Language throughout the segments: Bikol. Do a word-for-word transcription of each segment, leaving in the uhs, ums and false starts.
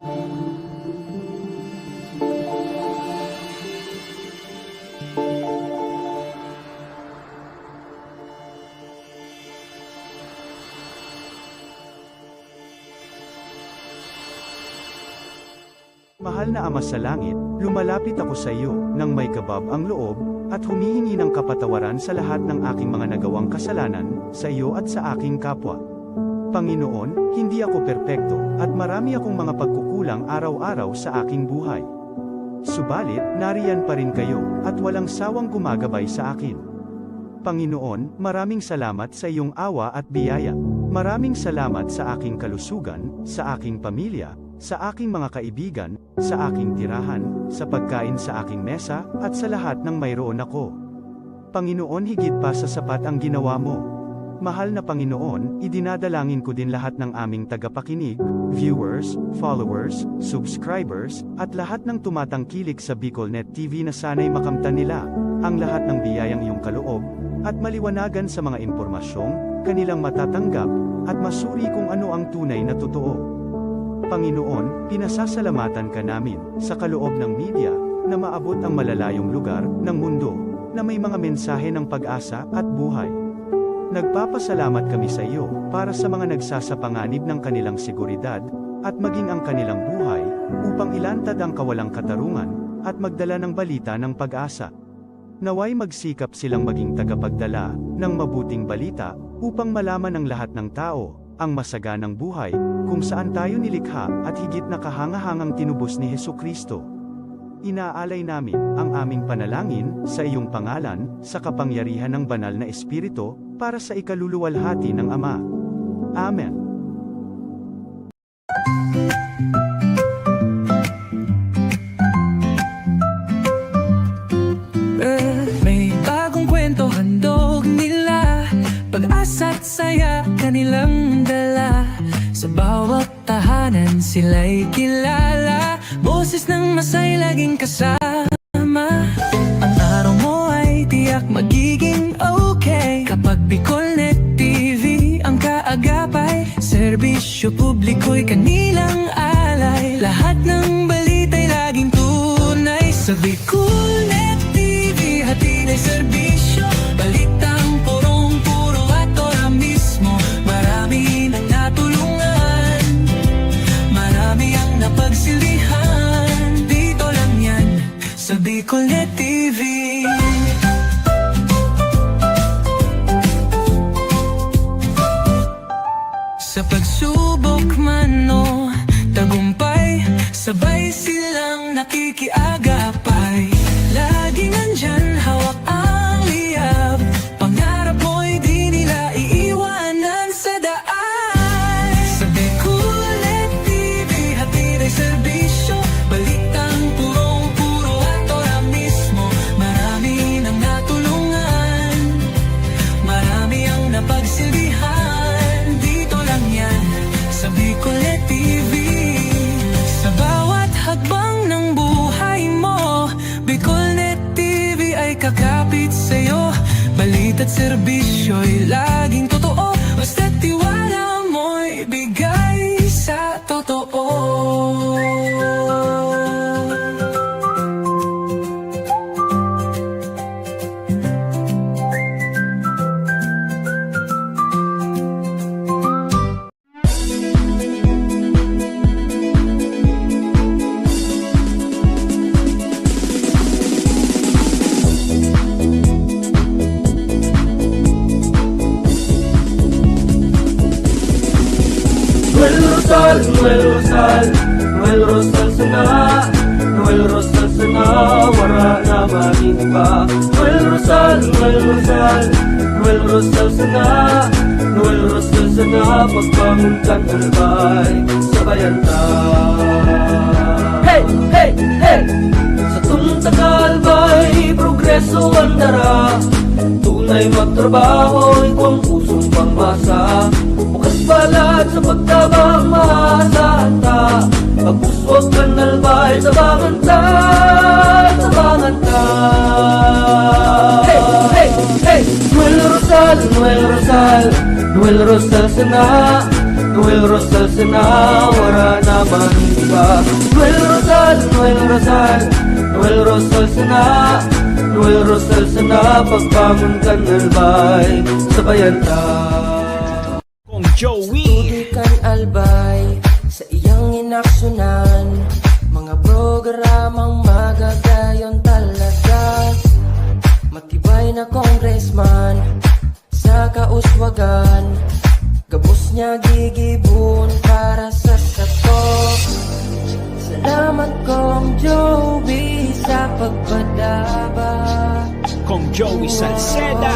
Mahal na Ama sa Langit, lumalapit ako sa iyo nang may kabab ang loob, at humihingi ng kapatawaran sa lahat ng aking mga nagawang kasalanan, sa iyo at sa aking kapwa. Panginoon, hindi ako perpekto, at marami akong mga pagkukulang araw-araw sa aking buhay. Subalit, nariyan pa rin kayo, at walang sawang gumagabay sa akin. Panginoon, maraming salamat sa iyong awa at biyaya. Maraming salamat sa aking kalusugan, sa aking pamilya, sa aking mga kaibigan, sa aking tirahan, sa pagkain sa aking mesa, at sa lahat ng mayroon ako. Panginoon, higit pa sa sapat ang ginawa mo. Mahal na Panginoon, idinadalangin ko din lahat ng aming tagapakinig, viewers, followers, subscribers, at lahat ng tumatangkilik sa BicolNet T V na sana'y makamtan nila ang lahat ng biyayang iyong kaloob, at maliwanagan sa mga impormasyong kanilang matatanggap, at masuri kung ano ang tunay na totoo. Panginoon, pinasasalamatan ka namin sa kaloob ng media na maabot ang malalayong lugar ng mundo na may mga mensahe ng pag-asa at buhay. Nagpapasalamat kami sa iyo para sa mga nagsasapanganib ng kanilang seguridad at maging ang kanilang buhay upang ilantad ang kawalang katarungan at magdala ng balita ng pag-asa. Nawa'y magsikap silang maging tagapagdala ng mabuting balita upang malaman ng lahat ng tao ang masaganang buhay kung saan tayo nilikha at higit na kahangahangang tinubos ni Jesu-Cristo. Inaalay namin ang aming panalangin sa iyong pangalan, sa kapangyarihan ng Banal na Espiritu, para sa ikaluluwalhati ng Ama. Amen. Eh, may bagong kwento handog nila, pag-asa't saya kanilang dala. Sa bawat tahanan sila'y kilala, boses ng masay laging kasama. Ang araw mo ay tiyak magiging okay kapag BicolNet T V ang kaagapay. Serbisyo publiko'y kanilang alay, lahat ng balita'y laging tunay. Sa BicolNet T V, hatid ay serbisyo, balitang purong-puro at ora mismo. Marami nang natulungan, marami ang napagsilbihan. Dito lang yan, sa BicolNet T V. Sa pagsubok man o tagumpay, sabay silang nakikiagapay. Laging nandyan, hawak ang liyab. Pangarap mo'y di nila iiwanan sa daan. Sa BicolNet T V, hatid ay serbisyo, balitang purong-puro at ora mismo. Marami nang natulungan, marami ang napagsilbihan. Dito lang yan, sa BicolNet T V. Sa bawat hakbang ng buhay mo, BicolNet T V ay kakapit sa'yo. Balita't serbisyo'y laging totoo, basta't tiwala mo'y bigay sa totoo. Noel Rosal, Noel Rosal, Noel Rosal sana, Noel Rosal sana, wara na magin iba. Noel Rosal, Noel Rosal, Noel Rosal sana, Noel Rosal sana, pagbangon kan albay, sabayan ta. Hey, hey, hey! Satong taga-albay, progreso an dara. Tunay magtrabaho, igwang pusong pangmasa. Bukas balat sa pagtabang, maasahan ta. Pag-uswag kan albay, tabangan ta, tabangan ta. Hey, hey, hey! Noel Rosal, Noel Rosal, Noel Rosal sana. Noel Rosal sana, wala na man iba. Noel Rosal, Noel Rosal, Noel Rosal sana, Noel Rosal sana, pagbangon kan albay, sabayan ta. Kong Joey. Tudoy kan albay, sa iyang inaksyonan, mga programang magagayon talaga. Matibay na congressman, sa kauswagan, gabos niya gigibon para sa sato. Salamat, Kong Joey, sa pagpadaba. Kong Joey Salceda.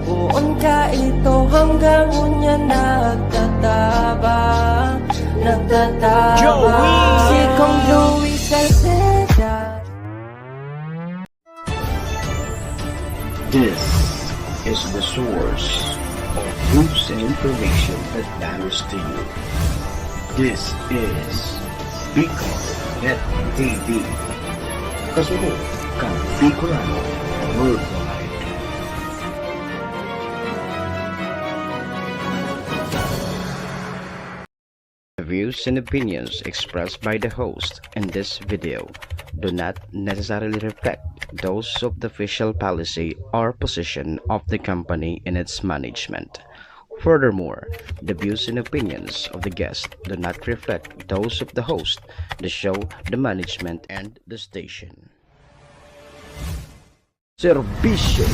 Poon ka ito hanggang unya nagtataba, nagtataba. Joey. Si Kong Joey Salceda. This is the source of news and information that matters to you. This is Bicol Net T V. Kasunod kan Bicolano Worldwide. The views and opinions expressed by the host in this video do not necessarily reflect those of the official policy or position of the company and its management. Furthermore, the views and opinions of the guest do not reflect those of the host, the show, the management, and the station. Serbisyo,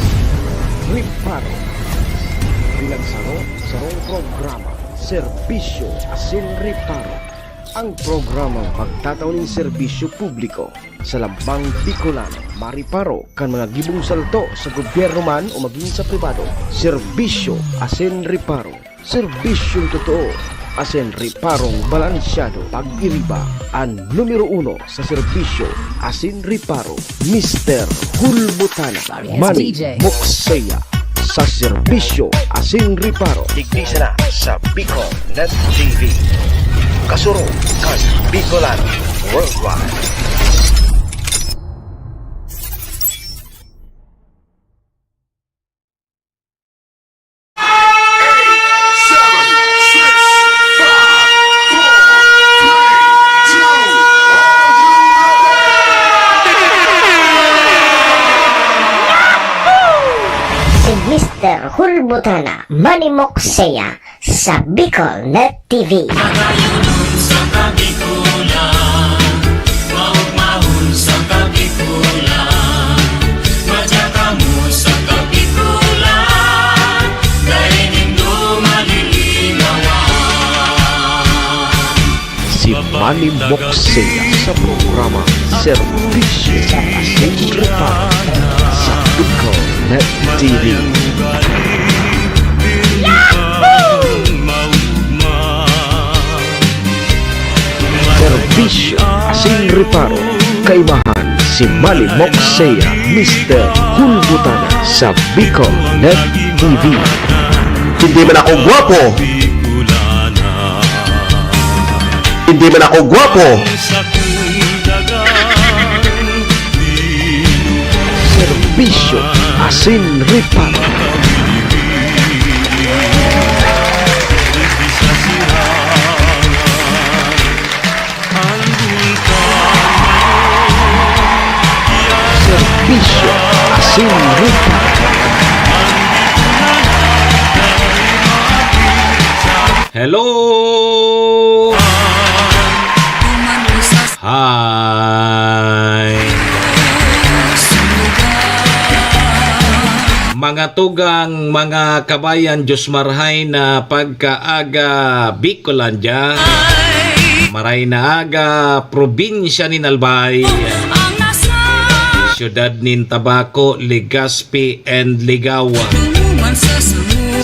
reparo. Bilang saro, sarong programa, serbisyo asin reparo. Ang programang magtatao nin serbisyo publiko sa lambang Bicolano, mareparo kan mga gibong salto sa gobyerno man o magin sa pribado. Serbisyo asin reparo. Serbisyong totoo asin reparong balansyado. Pag-iriba, an numero uno sa serbisyo asin reparo, Mister Hulbutana, Manny Mokseya, sa serbisyo asin reparo. Digdi sana sa Bicol Net T V. Kasurog kan Bicolano Worldwide. Si Mister Hulbutana, Manny Mokseya, sa Bicol Net T V. Magayunon sa Kabikolan, maugmahon sa Kabikolan, madya kamo sa Kabikolan, dai nindo malilinawan. Si Manny Mokseya sa programa Serbisyo asin Reparo sa Bicol Net T V. Serbisyo asin reparo, kaimahan si Manny Mokseya, Mister Hulbutana sa Bicol Net T V. Hindi man ako gwapo. Hindi man ako gwapo. Serbisyo asin reparo. Serbisyo asin reparo. Hello! Hi! Mga tugang, mga kabayan, Diyos marhay na pagkaaga, Bicolandia. Maray na aga, probinsya nin Albay. Siyudad nin Tabaco, Legazpi, and Ligao.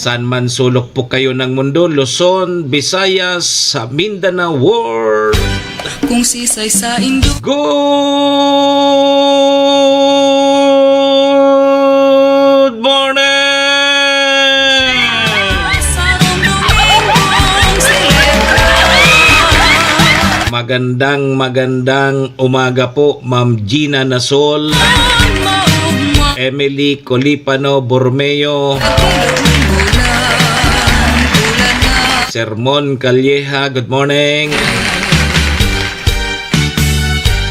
San man sulok po kayo ng mundo, Luzon, Visayas, Mindanao, World. Kung sisay sa indo. Good morning! Magandang, magandang umaga po, Ma'am Gina Nasol, Emily Colipano Bormeo, Sermon Calleja, good morning.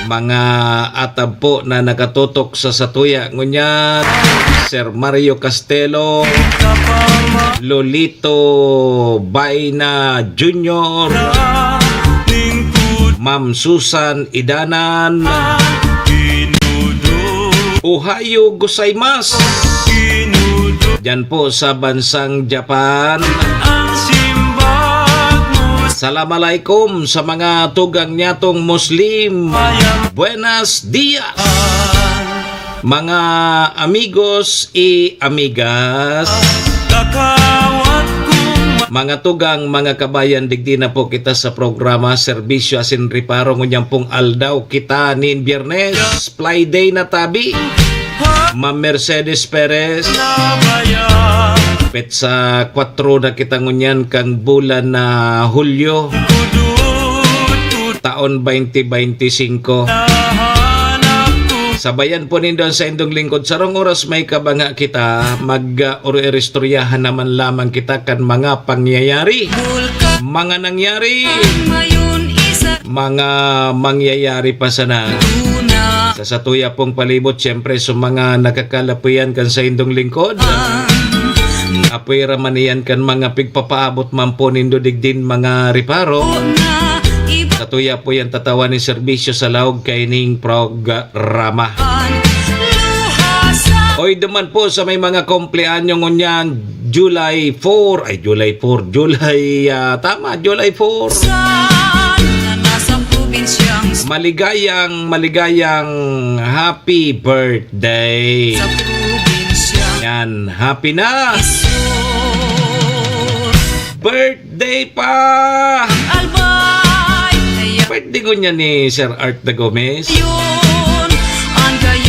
Mga atab po na nakatutok sa satuya ngunyan, Sir Mario Castelo, Lolito Baina Junior, Ma'am Susan Idanan, Ohayo gozaimasu. Diyan po sa bansang Japan. Salam alaikum sa mga tugang nyatong Muslim. Buenos dias, mga amigos y amigas. Mga tugang, mga kabayan, digdi na po kita sa programa Serbisyo Asin Reparo. Ngunyan pong aldaw kita nin Biyernes, Friday na tabi. Ma'am Mercedes Perez. Petsa kwatro na kita ngunyan kang bulan na Hulyo, taon twenty twenty-five. Sabayan po nindo ang saindong lingkod. Sarong oras may kabanga kita, mag, uh, uri-iristoryahan naman lamang kita kan mga pangyayari, mga nangyari, mga mangyayari pa sana. Sa satuya pong palibot, siyempre, sa mga nakakalapuyan kan saindong lingkod, apoy ra man iyan kan mga pigpapaabot man po nindo digdin mga reparo. Satuya po yan tatawan ni serbisyo sa laog kaining programa. Oy, duman po sa may mga kumpleanyo ngunyan, July four, ay, July four, July, ah, tama, July four. Maligayang, maligayang happy birthday. Yan, happy na. Birthday pa! Birthday ko niya ni Sir Art de Gomez.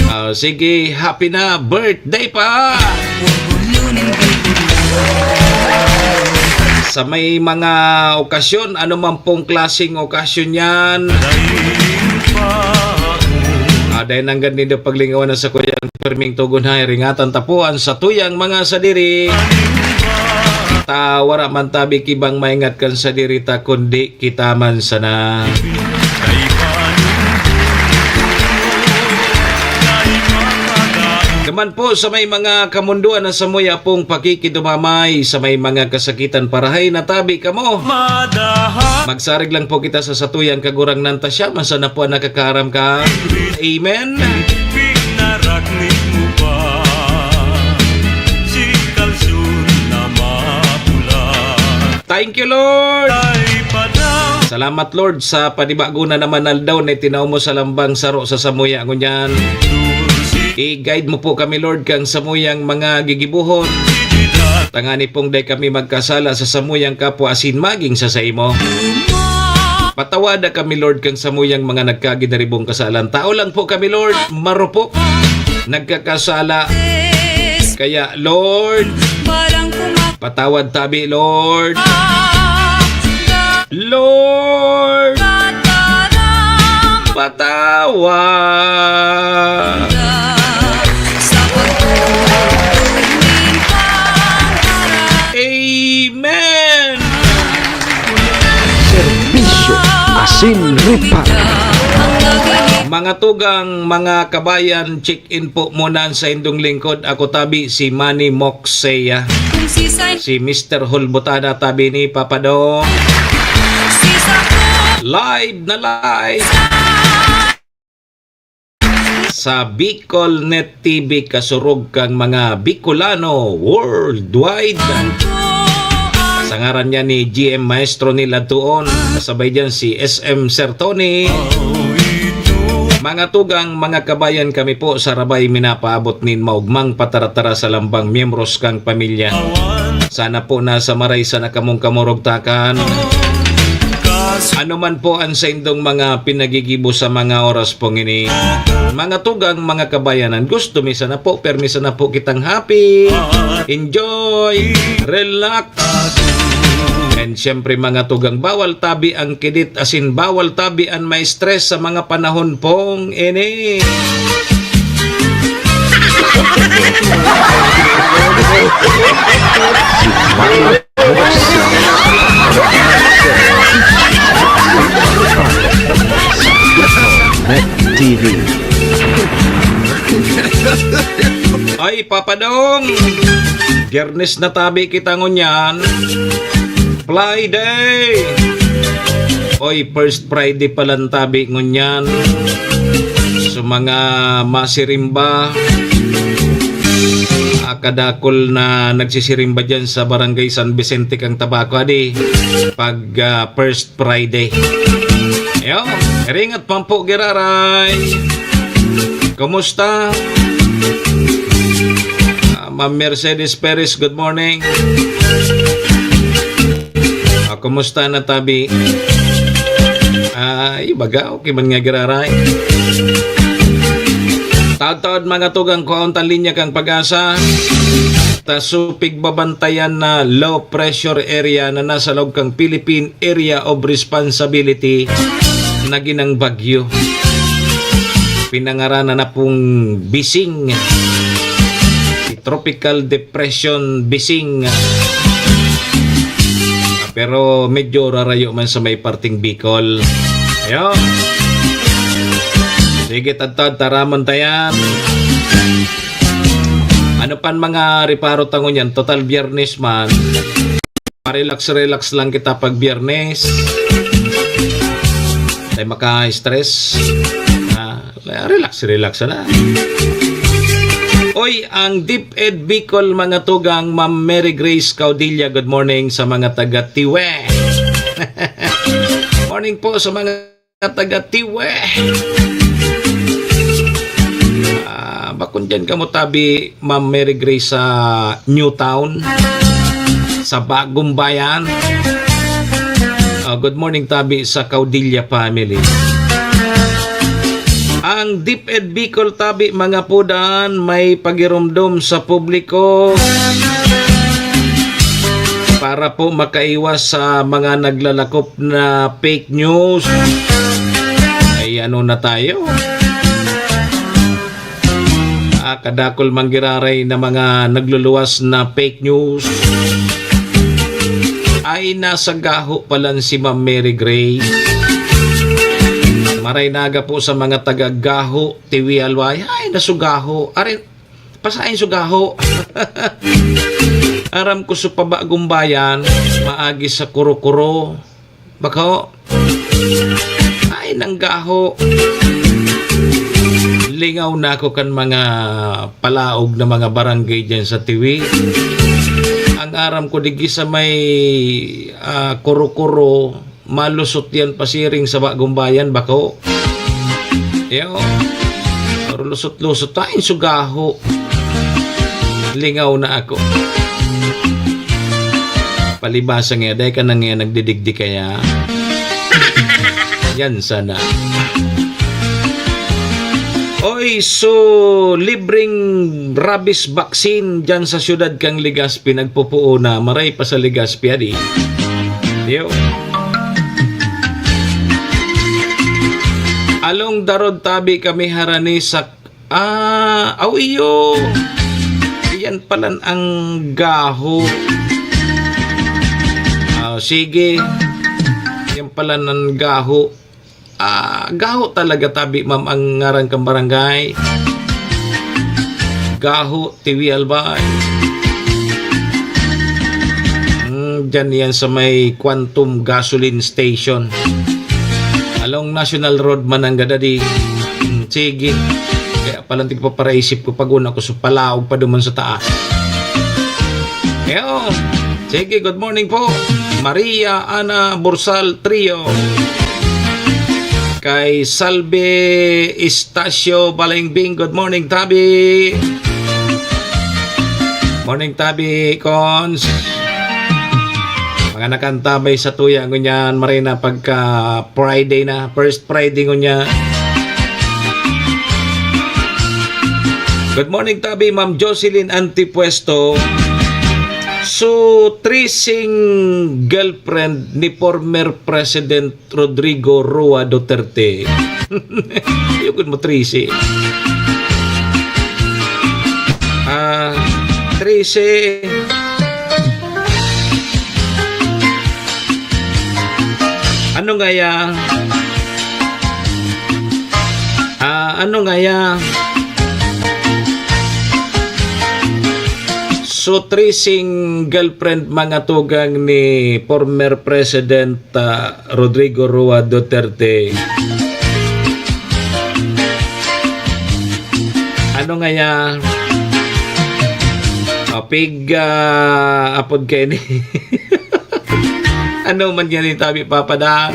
Ah, sige, happy na birthday pa! Sa may mga okasyon, ano man pong klaseng okasyon yan, ah, dahil hanggang dito paglingawan na sa kuyang pirming tugon, hay, ringatan tapuan sa tuyang mga sadiri. Ta, wala man tabi kibang maingat kan sadiri ta, kundi kita man sana. Naman po sa may mga kamunduan na samuya pong pakikidumamay, sa may mga kasakitan, parahay na tabi kamo. Magsarig lang po kita sa satuyang Kagurangnan, ta siya man sana po ang nakakaaram ka. Amen. Pignaraknik mo pa si kalsyon na mapula. Thank you, Lord. Ay padang. Salamat, Lord, sa panibago na naman aldaw na itinao mo sa lambang saro sa samuya ngunyan. I-guide mo po kami, Lord, kang samuyang mga gigibohon. Tangani pong dai kami magkasala sa samuyang kapwa asin maging sa saimo. Patawada kami, Lord, kang samuyang mga nagkaginaribong kasalan. Tao lang po kami, Lord, marupok, nagkakasala. Kaya, Lord, patawad tabi, Lord. Lord, patawad. Amen. Serbisyo asin reparo. Mga tugang, mga kabayan, check-in po muna sa indong lingkod. Ako tabi si Manny Moxeya. Si Mister Hulbutada tabi ni Papa Dong. Live na live sa Bicol Net T V, kasurog kang mga Bicolano worldwide. Sa ngaran niya ni G M Maestro Nila Tuon, kasabay diyan si S M Sir Tony. Mga tugang, mga kabayan, kami po sa Rabay minapaabot nin maugmang pataratara sa lambang miyembros kang pamilya. Sana po nasa maray sana kamong kamurugtakan. Ano man po ang saindong mga pinagigibo sa mga oras pong ini, mga tugang, mga kabayanan, gusto mi sana po, permi sana po kitang happy, enjoy, relax. And siyempre, mga tugang, bawal tabi ang kidit, asin bawal tabi ang ma-stress sa mga panahon pong ini. Net T V. Ay, Papa Dong! Biyernes na tabi kita ngunyan. Friday! Oy, first Friday palan tabi ngunyan. So, mga masirimba, ah, kadakol na nagsisirimba dyan sa Barangay San Vicente kang Tabaco, adi, pag, ah, first Friday. Yo, ringat pampo, giraray. Kumusta? Ah, Ma'am Mercedes Perez, good morning. Ah, kumusta na tabi? Ah, ibaga, okay man nga giraray. Taod-taod, mga tugang, kuhaon tan linya kang Pag-asa. Ta supig babantayan na low pressure area na nasa loob kang Philippine Area of Responsibility na ginang bagyo. Pinangaranan na pong Bising. Si Tropical Depression Bising. Pero medyo rarayo man sa may parting Bicol. Ayun. Sige, tadtad, taramon ta yan. Ano pan mga reparo ta ngunyan? Total, Biyernes man. Relax-relax lang kita pag Biyernes. Tayo maka-stress. Ah, relax-relax na. Oy, ang DepEd Bicol, mga tugang, Ma'am Mary Grace Caudilla, good morning sa mga taga Tiwe. Morning po sa mga taga Tiwe. Ah, bakon dyan kamo tabi, Ma'am Mary Grace, sa Newtown, sa Bagong Bayan. Ah, good morning tabi sa Caudilla family. Ang DepEd Bicol tabi, mga pudan, may pagiromdom sa publiko para po makaiwas sa mga naglalakop na fake news. Ay, ano na tayo? Ah, kadakol man giraray na mga nagluluwas na fake news. Ay, nasa gaho palan si Ma'am Mary Grace. Maray naga po sa mga taga Gaho, Tiwi, Albay. Ay, nasugaho. Arin, pasain sugaho. Aram ko sa Pabagong Bayan, maagi sa Kuro-Kuro. Bako. Ay, nanggaho. Lingaw na ako kan mga palaog na mga barangay dyan sa Tiwi. Ang aram ko, digi sa may, ah, Kuro-Kuro, malusot yan pasiring sa Bagong Bayan, bako. Yo. Pero lusot-lusot, ay, sugaho. Lingaw na ako. Palibasa nga, dahil ka na nga nagdidigdi kaya. Yan sana. Oy, so, libreng rabies vaccine dyan sa siyudad kang Legazpi, nagpupuo na. Maray pa sa Legazpi, adi. Yo. Along darod tabi kami harani sa, ah, aw iyo. Yan palan ang gaho. Ah, sige. Yan palan ang gaho. Ah, gaho talaga tabi, ma'am, ang ngaran kang barangay. Gaho, Tiwi, Albay. Hmm, dyan yan sa may Quantum Gasoline Station. Along National Road, Mananggad, adi. Hmm, sige. Kaya palantig pa paraisip ko pag una ko sa palaog pa duman sa taas. Yo. Sige, good morning po. Maria Ana Bursal Trio. Kay Salve Estacio Balengbing, good morning, Tabi. Morning, Tabi, Cons. Mga nakantabay sa tuya, ngunyan, marina pagka Friday na, first Friday ngunyan. Good morning, Tabi, Ma'am Jocelyn Antipuesto. So, tracing girlfriend ni former President Rodrigo Roa Duterte. Yun mo, tracing. trese. Ano ngaya? Ah, ano ngaya? So, treseng girlfriend, mga tugang, ni former President, ah, Rodrigo Roa Duterte. Ano ngaya? Ah, pig, ah, apod kaini. Ano man yan, tabi papadaan.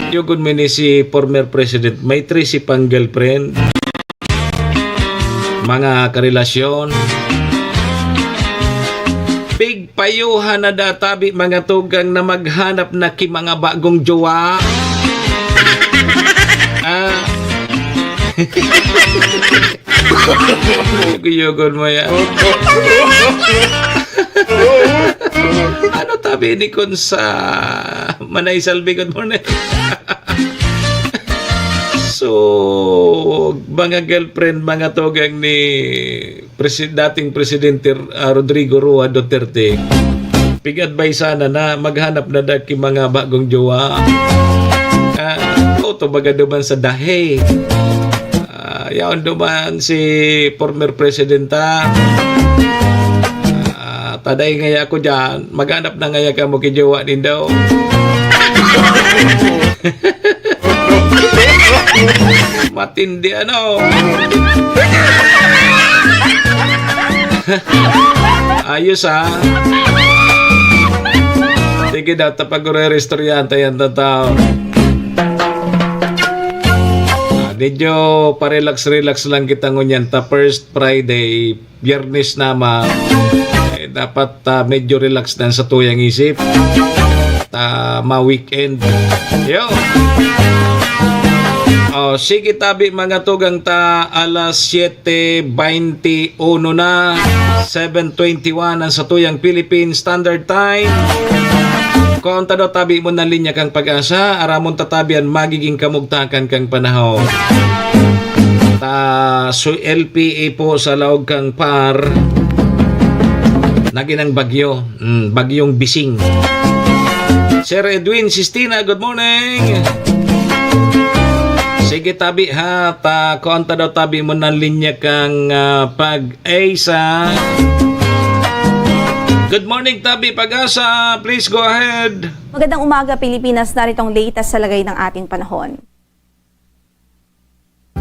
Yugon mo ni si former president, may trese pang girlfriend. Mga karelasyon. Pig payuhan na da tabi, mga tugang, na maghanap na ki mga bagong jowa. Ah. Yugon mo yan. Ano tabi ni kun sa Manay Salvi? Good morning. So, mga girlfriend, mga tugang ni presi-, dating Presidente, ah, Rodrigo Roa Duterte, pig-advise sana na maghanap na da ki mga bagong jowa. Ah, o, to baga duman sa dahe. Ah, yaon duman si former presidenta. Ah, taday ngaya ako dyan. Maghanap na ngaya kamo ki jowa nindo. Matindi, ano? Ayos, ha? Sige daw, ta pag-orere-istoryahan ta yan, tataw. Ah, medyo pa-relax-relax lang kita ngunyan ta first Friday, Biyernes naman. Eh, dapat, ah, medyo relax na sa tuyang isip. Ta ma-weekend. Yo. Oh, sige tabi, mga tugang, ta alas siyete baynti uno na, seven twenty-one ang satuyang Philippine Standard Time. Kung ta daw tabi mo na linya kang Pag-asa, aramon ta tabi an magiging kamugtakan kang panahon. Ta, so L P A po sa laog kang par, nagin ang bagyo. Mm, bagyong Bising. Sir Edwin Sistina, good morning. Sige tabi ha, ta, kuan ta daw tabi mo ng linya kang, ah, Pag-asa. Good morning, tabi Pag-asa. Please go ahead. Magandang umaga, Pilipinas. Narito ang latest sa lagay ng ating panahon.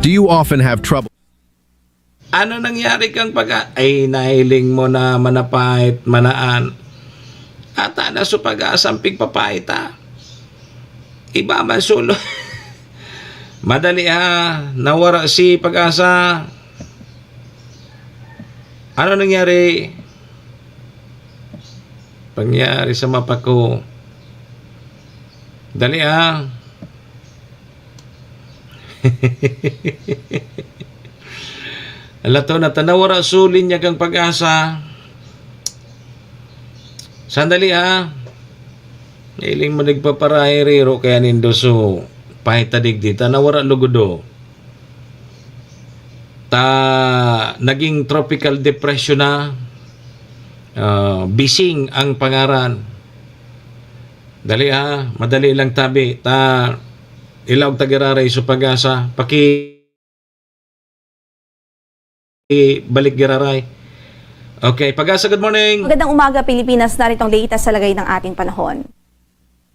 Do you often have trouble? Ano nangyari kang pag-, ay, nahiling mo na manapait, manaan? Ata na so Pag-asa ang pigpapait, ah. Iba man sulo. Madali, ha? Nawara si Pag-asa. Ano nangyari? Pangyari sa mapa ko. Dali, ha? Ala to, natanaw, wara sulin niya kang Pag-asa. Sandali, ha? Iling mo nagpaparahay riro kaya nindo, so, pahita digdi ta na wara lugudo. Ta, naging tropical depression na, ah, Bising ang pangaran. Dali, ha, madali lang tabi. Ta, ilaog ta giraray so Pag-asa. Paki-, balik giraray. Okay, Pag-asa, good morning. Magandang umaga, Pilipinas. Narito ang latest sa lagay ng ating panahon.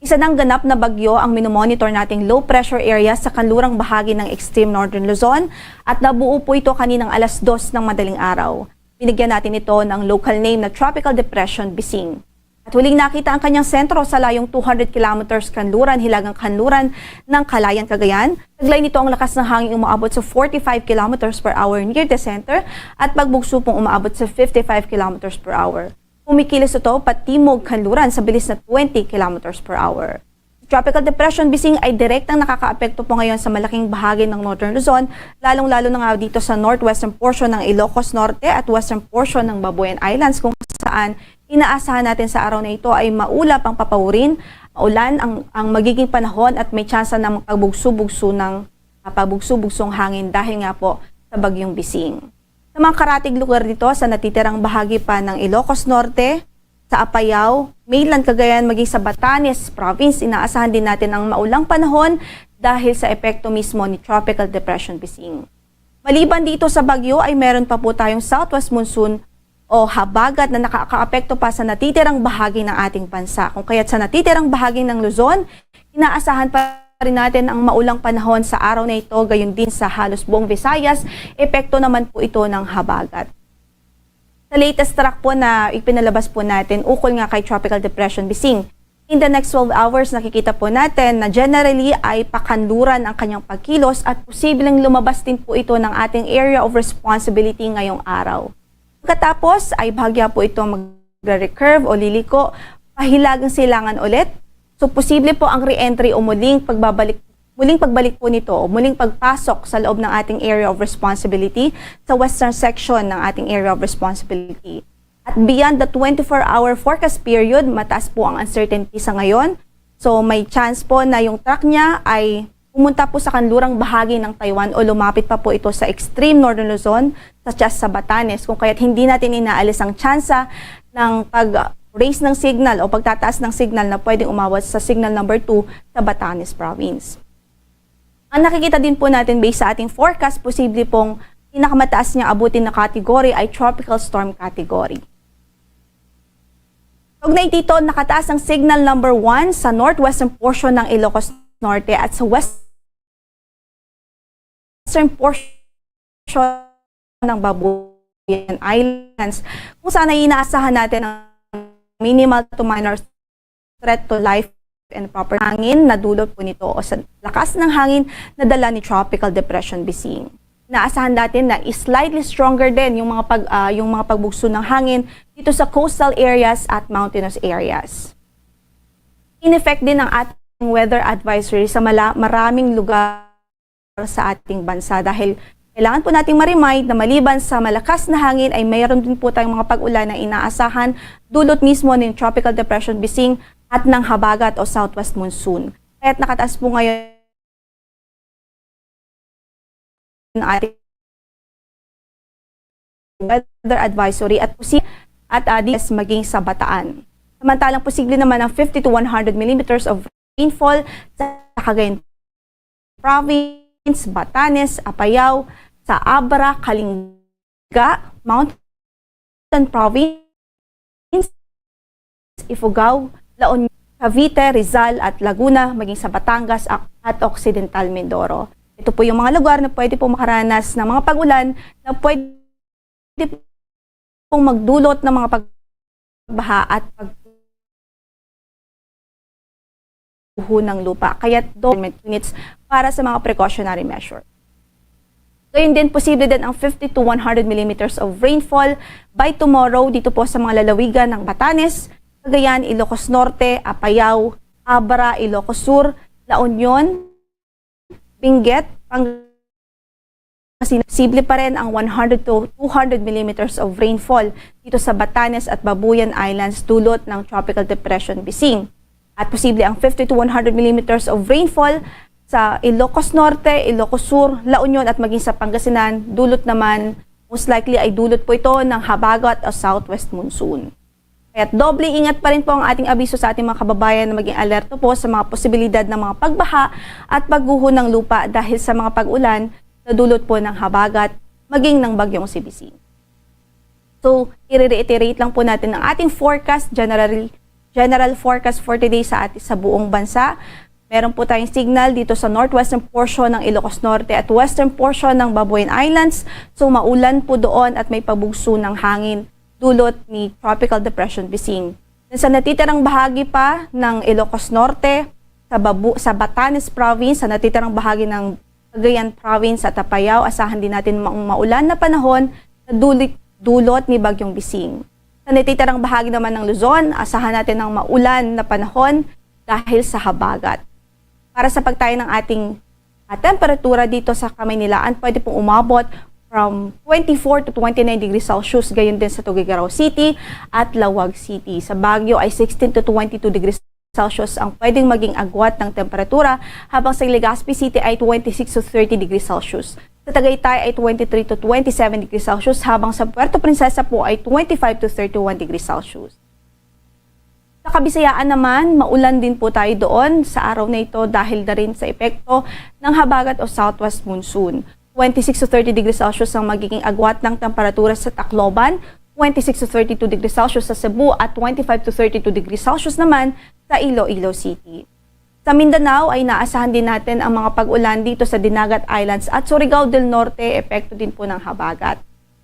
Isa nang ganap na bagyo ang minomonitor nating low pressure area sa kanlurang bahagi ng extreme northern Luzon at nabuo po ito kaninang alas dos ng madaling araw. Binigyan natin ito ng local name na Tropical Depression Bising. At huling nakita ang kanyang sentro sa layong two hundred kilometers kanluran, hilagang kanluran ng Calayan, Cagayan. Taglay nito ang lakas ng hangin umaabot sa forty-five kilometers per hour near the center at pagbugso pong umaabot sa fifty-five kilometers per hour. Kumikilos ito patimog kanluran sa bilis na twenty kilometers per hour. Tropical Depression Bising ay direktang nakakaapekto po ngayon sa malaking bahagi ng Northern Luzon, lalong-lalo na nga dito sa northwestern portion ng Ilocos Norte at western portion ng Babuyan Islands, kung saan inaasahan natin sa araw na ito ay maulap ang papawirin, maulan ang, ang magiging panahon at may tsansa ng pagbugso-bugso ng, ah, pagbugso-bugsong hangin dahil nga po sa Bagyong Bising. Sa mga karatig lugar nito, sa natitirang bahagi pa ng Ilocos Norte, sa Apayao, mainland Cagayan, maging sa Batanes Province, inaasahan din natin ang maulang panahon dahil sa epekto mismo ni Tropical Depression Bising. Maliban dito sa bagyo ay meron pa po tayong southwest monsoon o habagat na nakakaapekto pa sa natitirang bahagi ng ating bansa. Kung kaya't sa natitirang bahagi ng Luzon, inaasahan pa rin natin ang maulang panahon sa araw na ito, gayon din sa halos buong Visayas, epekto naman po ito ng habagat. Sa latest track po na ipinalabas po natin, ukol nga kay Tropical Depression Bising, in the next twelve hours, nakikita po natin na generally ay pakanluran ang kanyang pagkilos at posibleng lumabas din po ito ng ating area of responsibility ngayong araw. Pagkatapos ay bahagya po ito magre-recurve o liliko pahilagang silangan ulit. So, posible po ang re-entry o muling pagbabalik, muling pagbalik po nito o muling pagpasok sa loob ng ating area of responsibility sa western section ng ating area of responsibility. At beyond the twenty-four hour forecast period, mataas po ang uncertainty sa ngayon. So, may chance po na yung track niya ay pumunta po sa kanlurang bahagi ng Taiwan o lumapit pa po ito sa extreme northern Luzon, such as sa Batanes, kung kaya't hindi natin inaalis ang tsansa ng pag-raise ng signal o pagtataas ng signal na pwedeng umabot sa signal number two sa Batanes Province. Ang nakikita din po natin based sa ating forecast, posible pong pinakamataas niyang abutin na category ay tropical storm category. Kaugnay dito, nakataas ang signal number one sa northwestern portion ng Ilocos Norte at sa western portion ng Babuyan Islands, kung saan ay inaasahan natin ang minimal to minor threat to life and property. Hangin na dulot po nito o sa lakas ng hangin na dala ni Tropical Depression Bising. Naasahan natin na slightly stronger din yung mga pag, ah, yung mga pagbugso ng hangin dito sa coastal areas at mountainous areas. In effect din ang ating weather advisory sa mala-, maraming lugar sa ating bansa dahil kailangan po nating ma-remind na maliban sa malakas na hangin ay mayroon din po tayong mga pag-ulan na inaasahan dulot mismo ng Tropical Depression Bising at ng habagat o southwest monsoon. Kaya't nakataas po ngayon ang ating weather advisory at posi-, at, ah, di maging sa Bataan. Samantalang posible naman ang fifty to one hundred millimeters of rainfall sa Cagayan Province, Batanes, Apayao, sa Abra, Kalinga, Mountain Province, Ifugao, La Union, Cavite, Rizal at Laguna, maging sa Batangas ak-, at Occidental Mindoro. Ito po yung mga lugar na pwede po makaranas ng mga pag-ulan na pwede pong magdulot ng mga pagbaha at pagguho ng lupa. Kaya dormant units para sa mga precautionary measure. Gayon din, posible din ang fifty to one hundred millimeters of rainfall by tomorrow dito po sa mga lalawigan ng Batanes, Cagayan, Ilocos Norte, Apayao, Abra, Ilocos Sur, La Union, Benguet, Pangasinan. Posible pa rin ang one hundred to two hundred millimeters of rainfall dito sa Batanes at Babuyan Islands dulot ng Tropical Depression Bising. At posible ang fifty to one hundred millimeters of rainfall sa Ilocos Norte, Ilocos Sur, La Union at maging sa Pangasinan, dulot naman, most likely ay dulot po ito ng habagat o southwest monsoon. Kaya't doble ingat pa rin po ang ating abiso sa ating mga kababayan na maging alerto po sa mga posibilidad ng mga pagbaha at pagguho ng lupa dahil sa mga pag-ulan na dulot po ng habagat, maging ng Bagyong C B C. So, i-reiterate lang po natin ang ating forecast, generally, general forecast for today sa ati-, sa buong bansa. Meron po tayong signal dito sa northwestern portion ng Ilocos Norte at western portion ng Babuyan Islands. So, maulan po doon at may pabugso ng hangin dulot ni Tropical Depression Bising. Then sa natitirang bahagi pa ng Ilocos Norte, sa Babu-, sa Batanes Province, sa natitirang bahagi ng Cagayan Province at Apayao, asahan din natin ma-, maulan na panahon na duli-, dulot ni Bagyong Bising. Sa natitirang bahagi naman ng Luzon, asahan natin ng maulan na panahon dahil sa habagat. Para sa pagtayo ng ating, ah, temperatura dito sa Kamaynilaan, pwede pong umabot from twenty-four to twenty-nine degrees Celsius, gayon din sa Tuguegarao City at Laoag City. Sa Baguio ay sixteen to twenty-two degrees Celsius ang pwedeng maging agwat ng temperatura, habang sa Legazpi City ay twenty-six to thirty degrees Celsius. Sa Tagaytay ay twenty-three to twenty-seven degrees Celsius, habang sa Puerto Princesa po ay twenty-five to thirty-one degrees Celsius. Sa Kabisayaan naman, maulan din po tayo doon sa araw na ito dahil na rin sa epekto ng habagat o southwest monsoon. Twenty-six to thirty degrees Celsius ang magiging agwat ng temperatura sa Tacloban, twenty-six to thirty-two degrees Celsius sa Cebu at twenty-five to thirty-two degrees Celsius naman sa Iloilo City. Sa Mindanao ay inaasahan din natin ang mga pag-ulan dito sa Dinagat Islands at Surigao del Norte, epekto din po ng habagat.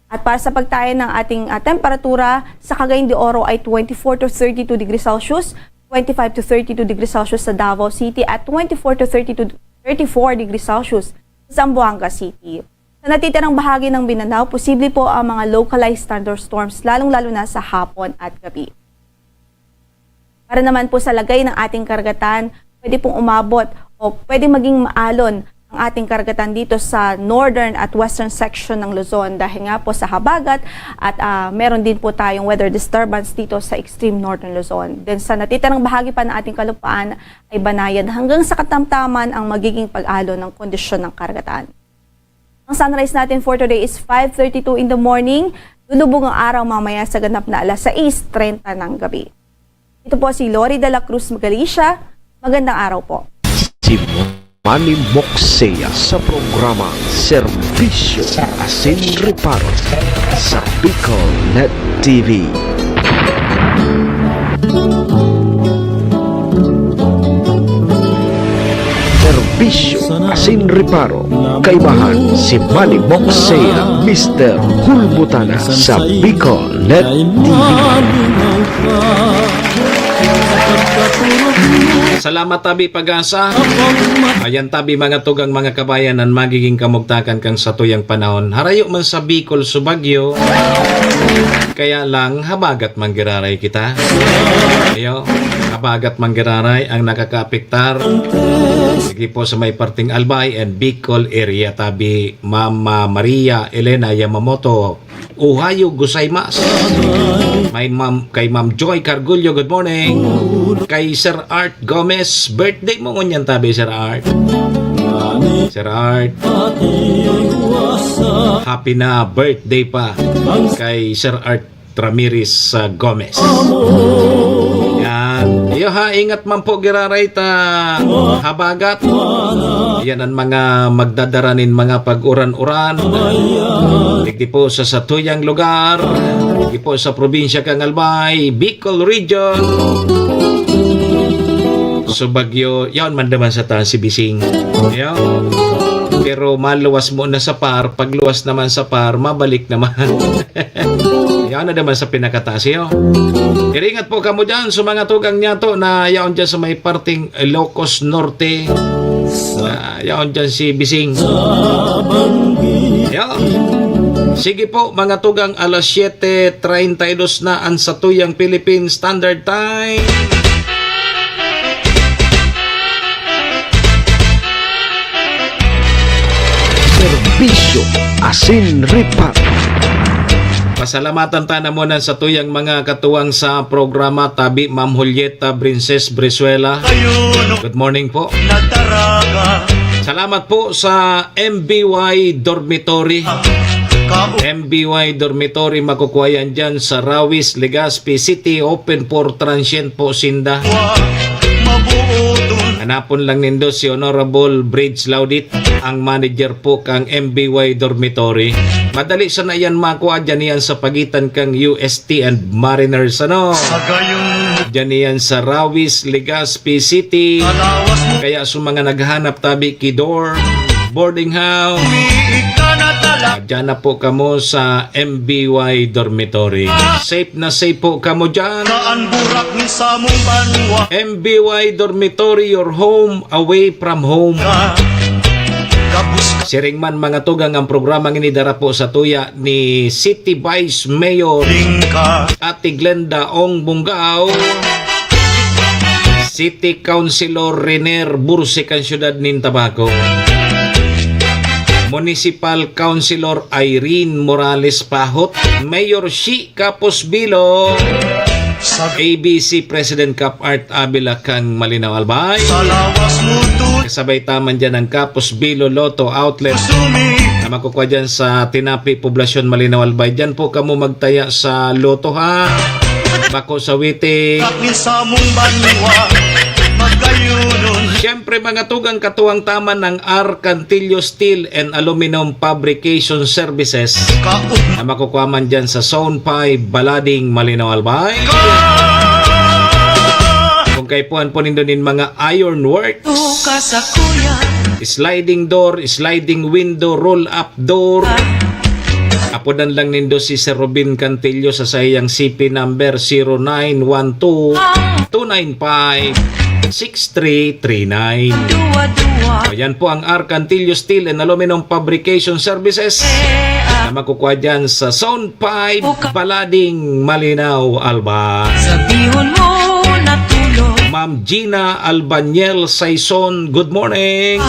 At para sa pagtayan ng ating, ah, temperatura, sa Cagayan de Oro ay twenty-four to thirty-two degrees Celsius, twenty-five to thirty-two degrees Celsius sa Davao City at twenty-four to thirty-two, thirty-four degrees Celsius sa Zamboanga City. Sa natitirang bahagi ng Mindanao, posible po ang mga localized thunderstorms, lalong-lalo na sa hapon at gabi. Para naman po sa lagay ng ating karagatan, pwede pong umabot o pwede maging maalon ang ating karagatan dito sa northern at western section ng Luzon dahil nga po sa habagat at, ah, meron din po tayong weather disturbance dito sa extreme northern Luzon. Then sa natitirang bahagi pa ng ating kalupaan ay banayad hanggang sa katamtaman ang magiging pag-alon ng kondisyon ng karagatan. Ang sunrise natin for today is five thirty-two in the morning. Lulubog ang araw mamaya sa ganap na alas sais treinta ng gabi. Ito po si Lori de la Cruz Magalicia. Magandang araw po. Si Manny Moxea sa programa Serbisyo Asin Reparo sa Bicol Net T V. Serbisyo Asin Reparo. Kaibahan si Manny Moxea, Mister Hulbutana sa Bicol Net T V. Salamat tabi pag-asa. Ayan tabi mga tugang, mga kabayan, an magiging kamugtakan kan satuyang panahon. Harayo man sa Bicol, Subagyo, kaya lang habagat man giraray kita. Ayo, habagat man giraray ang nakakaapektar. Sige po sa may parting Albay and Bicol area tabi, Mama Maria Elena Yamamoto. Ohayo gozaimasu. May ma'am, kay Ma'am Joy Cargullo, good morning. Kay Sir Art Gomez, birthday mo ngunyan tabi, Sir Art. Sir Art, happy na birthday pa kay Sir Art Ramirez, ah, Gomez. Yan. Iyo ha, ingat man po giraray ta habagat. Yan ang mga magdadara nin mga pag-uran-uran. Digdi po sa satuyang lugar, digdi po sa probinsya kan Albay, Bicol Region. So Bagyo, yaon man naman sa taas si Bising. Yaon. Pero maluwas mo na sa par, pagluwas naman sa par, mabalik naman. Yaon na naman sa pinakataas, iyo. Iringat po kamo dyan sa mga tugang niyato na yaon dyan sa may parting Ilocos Norte. Ah, yaon dyan si Bising. Yaon. Sige po, mga tugang, alas siyete treinta y dos na ang satuyang Philippine Standard Time. Serbisyo Asin Reparo. Pasalamatan ta na muna sa tuyang mga katuwang sa programa tabi, Ma'am Julieta Brinces Brizuela. Good morning po. Salamat po sa M B Y Dormitory. M B Y Dormitory, makukuha yan dyan sa Rawis, Legazpi City. Open for transient po sinda. Hanapon lang nindo si Honorable Bridge Laudit, ang manager po kang M B Y Dormitory. Madali sana yan makua, dyan yan sa pagitan kang U S T and Mariners, ano? Dyan yan sa Rawis, Legazpi City. Kaya sa mga naghahanap tabi ki dorm, boarding house, dyan na po kamo sa M B Y Dormitory. Safe na safe po kamo dyan. M B Y Dormitory, your home away from home. Siring man, mga tugang, ang programang ini dara po sa tuya ni City Vice Mayor Ate Glenda Ong Bungao, City Councilor Renier Bursik kan siyudad nin Tabaco, Municipal Councilor Irene Morales Pahot, Mayor Shi Capos Bilo, A B C President Cup Art Avila kan Malinao, Albay. Kasabay ta man dyan ang Kapos Bilo Lotto Outlet na makukuha dyan sa Tinapi, Poblacion, Malinao, Albay. Dyan po kamo magtaya sa Lotto, ha? Bako sa Witi. Siyempre, mga tugang, katuwang ta man ang R Cantillo Steel and Aluminum Fabrication Services na makukuha man dyan sa Zone five, Balading, Malinao, Albay. Kung kaipuhan po nindo nin mga iron works, sliding door, sliding window, roll-up door, apodan lang nindo si Sir Robin Cantillo sa saiyang C P number zero nine one two, two nine five, six three three nine. Ayan po ang R Cantillo Steel and Aluminum Fabrication Services na makukuha dyan sa Zone five, Balading, Malinao, Albay. Sabihon mo natulog. Ma'am Gina Albaniel Saison, good morning.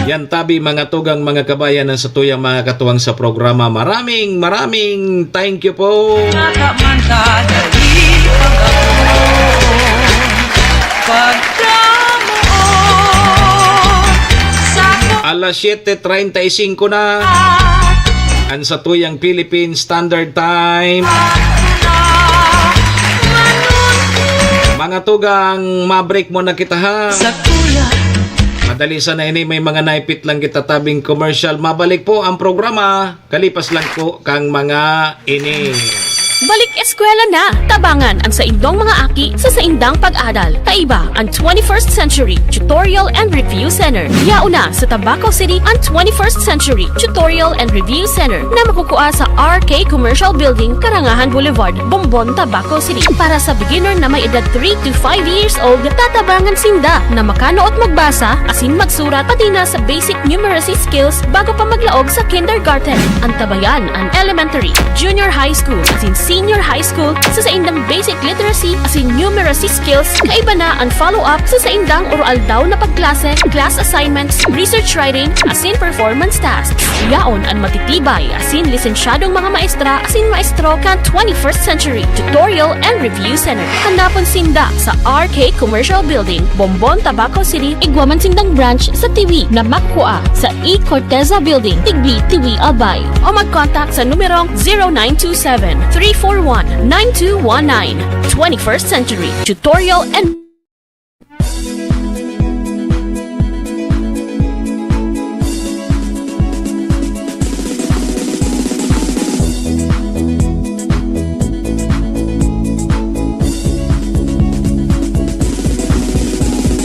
Yan tabi, mga tugang, mga kabayan, ang satuyang mga katuwang sa programa. Maraming, maraming thank you po. Mata man ta dali pag-abot. Pagkamoon sa Alas siete treinta y cinco na. Ang satuyang Philippine Standard Time. Mga tugang, ma-break muna kita, ha? Sa kuya. Madali sana ini, may mga naipit lang kita tabing commercial. Mabalik po ang programa. Kalipas lang po kang mga ini. Balik eskwela na! Tabangan ang saindong mga aki sa saindang pag-adal. Kaiba ang twenty-first Century Tutorial and Review Center. Yaon na sa Tabaco City ang twenty-first Century Tutorial and Review Center na makukua sa R K Commercial Building, Karangahan Boulevard, Bombon, Tabaco City. Para sa beginner na may edad three to five years old, tatabangan sinda na makanuot magbasa asin magsurat, pati na sa basic numeracy skills bago pa maglaog sa kindergarten. Antabayan an elementary, junior high school, asin senior high school sa saindang basic literacy asin numeracy skills. Kaiba na an follow-up sa saindang oroaldaw na pagklase, class assignments, research writing, asin performance tasks. Yaon an matitibay asin lisensyadong mga maestra asin maestro kan twenty-first Century Tutorial and Review Center. Hanapon sinda sa R K Commercial Building, Bombon, Tabaco City. Igwa man sindang branch sa Tiwi na makua sa E Corteza Building, Tigbi, Tiwi, Albay. O mag-contact sa numerong zero nine two seven, three four one, nine two one nine. Twenty-first Century Tutorial and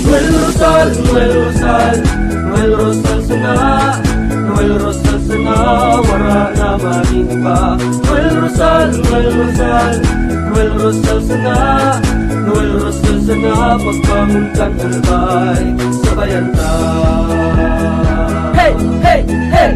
Noel Rosal, Noel Rosal, Noel Rosal sana, Noel Rosal sana, wara na man iba. Noel Rosal, Noel Rosal, Noel Rosal sana, Noel Rosal sana, pagbangon kan Albay, sabayan ta. Hey, hey, hey!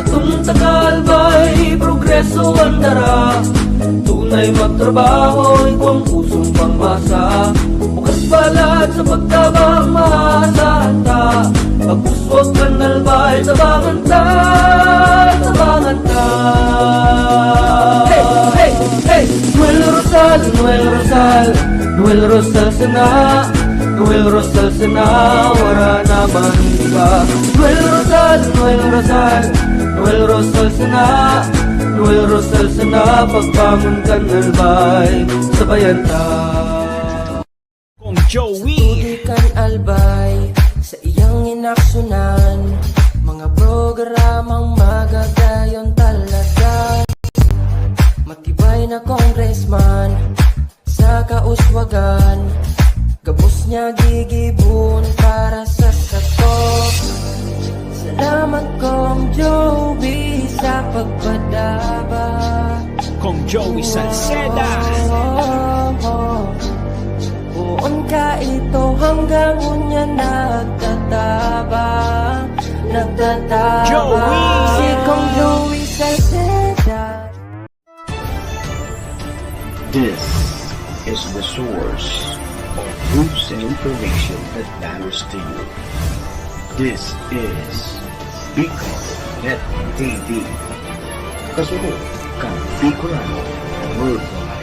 Satong taga Albay, progreso an dara. Tunay magtrabaho, igwang pusong pangmasa. Bukas palad sa pagtabang, maasahan ta. Pag-uswag kan Albay, tabangan ta, tabangan ta. Hey, hey, hey! Noel Rosal, Noel Rosal, Noel Rosal sana. Noel Rosal sana, wara na man iba. Noel Rosal, Noel Rosal, Noel Rosal sana, Noel Rosal sana, pagbangon kan Albay, sabayan ta. Kong Joey. Sa tubig kan Albay, sa iyang inaksyonan, mga programang magagayon talaga. Matibay na congressman, sa kauswagan, gabos niya gigibon para sa sato. Salamat, Kong Joey, sa pagpadaba. Kong Joey Salceda. Poon ka ito hanggang unya nagtatabang, nagtatabang. Joey. Si Kong Joey Salceda. This is the source of news and information that matters to you. This is Bicol Net T V. Kasunod kan Bicolano Worldwide.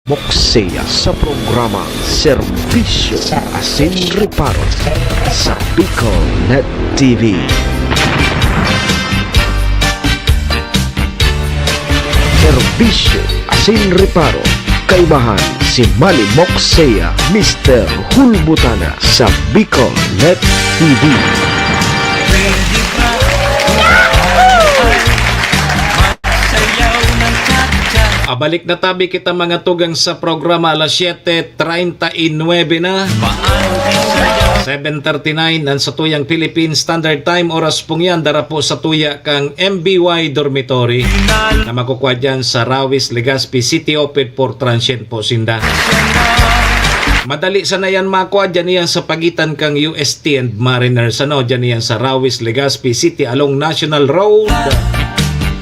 Moksea sa programa Serbisyo asin Reparo sa Bicol Net T V. Serbisyo asin Reparo, kaibahan si Manny Moksea, Mister Hulbutana sa Bicol Net T V. Abalik na tabi kita, mga tugang, sa programa. Alas siyete treinta y nueve na. Seven thirty-nine ang satuyang Philippine Standard Time. Oras pong yan, dara po sa tuya kang M B Y Dormitory na makukuha dyan sa Rawis, Legazpi City. Open for transient po sinda. Madali sana yan makuha dyan, yan sa pagitan kang U S T and Mariners. Ano, dyan yan sa Rawis, Legazpi City along National Road.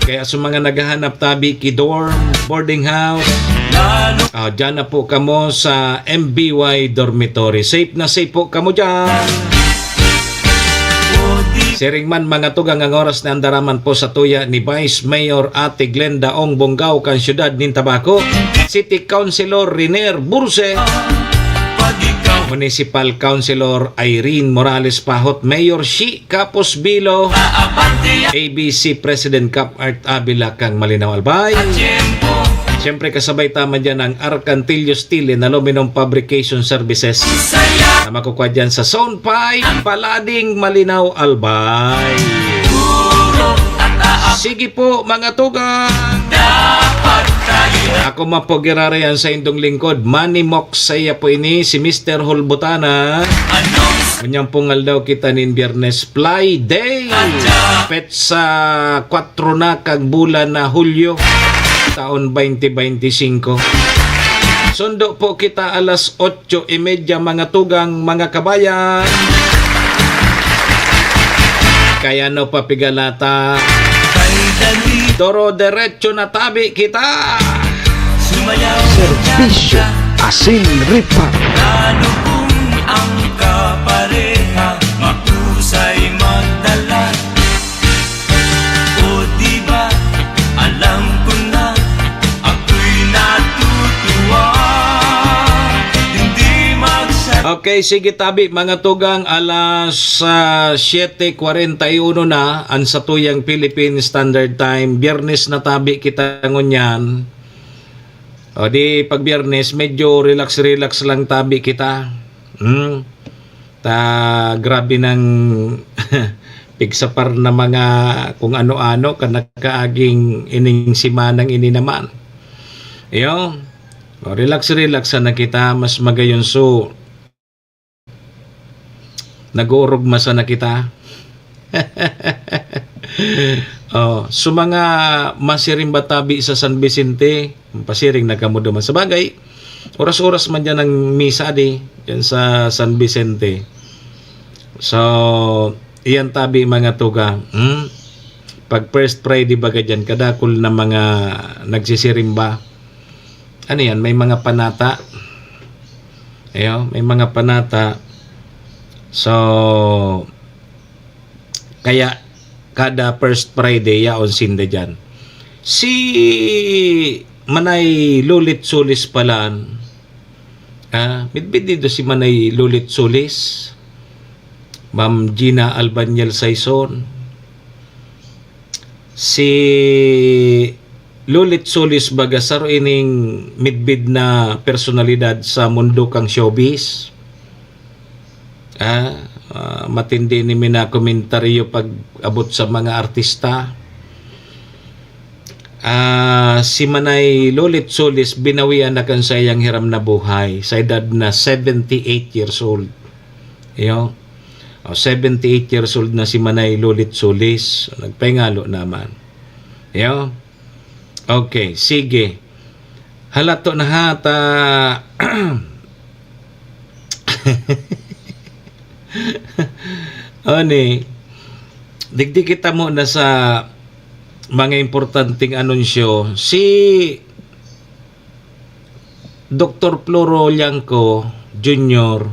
Kaya sa mga naghahanap tabi ki dorm, boarding house, ah, dyan na po kamo sa M B Y Dormitory. Safe na safe po kamo dyan. Siring man, mga tugang, ang oras na andaraman po sa tuya ni Vice Mayor Ate Glenda Ong Bonggao kan siyudad nin Tabaco, City Councilor Riner Burse, Municipal Councilor Irene Morales Pahot, Mayor Shi Capos Bilo, A B C President Cap Art Avila kang Malinao Albay. Siyempre, kasabay ta man dyan ang Arcantillo Steel and Aluminum Fabrication Services na makukuha dyan sa Zone five, Palading, Malinao Albay. Sige po, mga tugang. Ako man po giraray ang saindong lingkod, Manny Moksea po ini, si Mister Hulbutana. Ngunyan pong aldaw kita nin Biyernes, Fly Day. Petsa kwatro na kang bulan na Hulyo, taon twenty twenty-five. Sundo po kita alas otso y media, mga tugang, mga kabayan. Kaya no papigalata, doro derecho na tabi kita. Serbisyo asin reparo. Lalo kung ang kapareha mahusay magdala. O di ba, alam ko na, ako'y natutuwa. Hindi magsa- Okay, sige tabi, mga tugang, alas, ah, siyete kwarenta y uno na, ang satuyang Philippine Standard Time. Biyernes na tabi kita ngunyan. O di, pag Biyernes, medyo relax-relax lang tabi kita. Hmm. Ta, grabe nang pigsapar na mga kung ano-ano kan nakaaging ining semanang ini naman. Iyo, o, relax-relax sana kita, mas magayon so nag-oorog masa na kita. Oh, so mga masiring ba tabi sa San Vicente, pasiring na kamo duman. Sa bagay, oras-oras man dyan ang misa di, dyan sa San Vicente. So, iyan tabi, mga tuga. Hmm? Pag First Friday baga dyan, kadakol na mga nagsisirimba. Ano yan? May mga panata. Ayo, may mga panata. So, kaya kada First Friday, yaon sinda dyan. Si Manay Lulit Solis palan, ah, midbid dito si Manay Lulit Solis, Ma'am Gina Albanyal Saison, si Lulit Solis baga saro ining midbid na personalidad sa mundo kang showbiz. Ah, ah, matindi ni minakomentaryo pag abot sa mga artista. Ah, si Manay Lulit Solis binawian na kan saiyang hiram na buhay sa edad na seventy-eight years old. Iyo. O, seventy-eight years old na si Manay Lulit Solis. Nagpahingalo naman. Iyo. Okay, sige. Halato na ha, ta. Oni, digdi kita muna sa mga importanteng anunsyo. Si Doktor Floro Liangco Junior,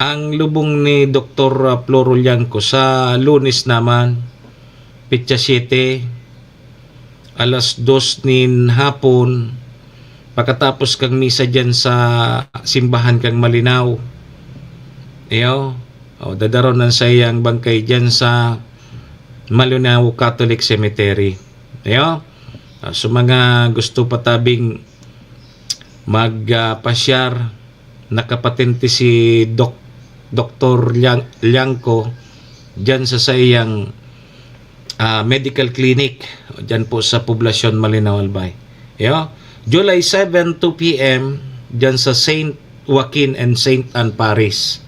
ang lubong ni Doktor Floro Liangco sa Lunes naman, petsa siyete, alas dos nin hapon, pakatapos kan misa diyan sa simbahan kan Malinao, iyo, o, dadaron an saiyang bangkay diyan sa Malinao Catholic Cemetery. Iyo. Ah, so mga gusto pa tabing mag, ah, pasyar, nakapatente si Doc-, Doktor Liang-, Liangco diyan sa saiyang, ah, medical clinic diyan po sa Poblacion Malinao, Albay. Iyo. July seven, two p m, diyan sa Saint Joaquin and Saint Anne Parish.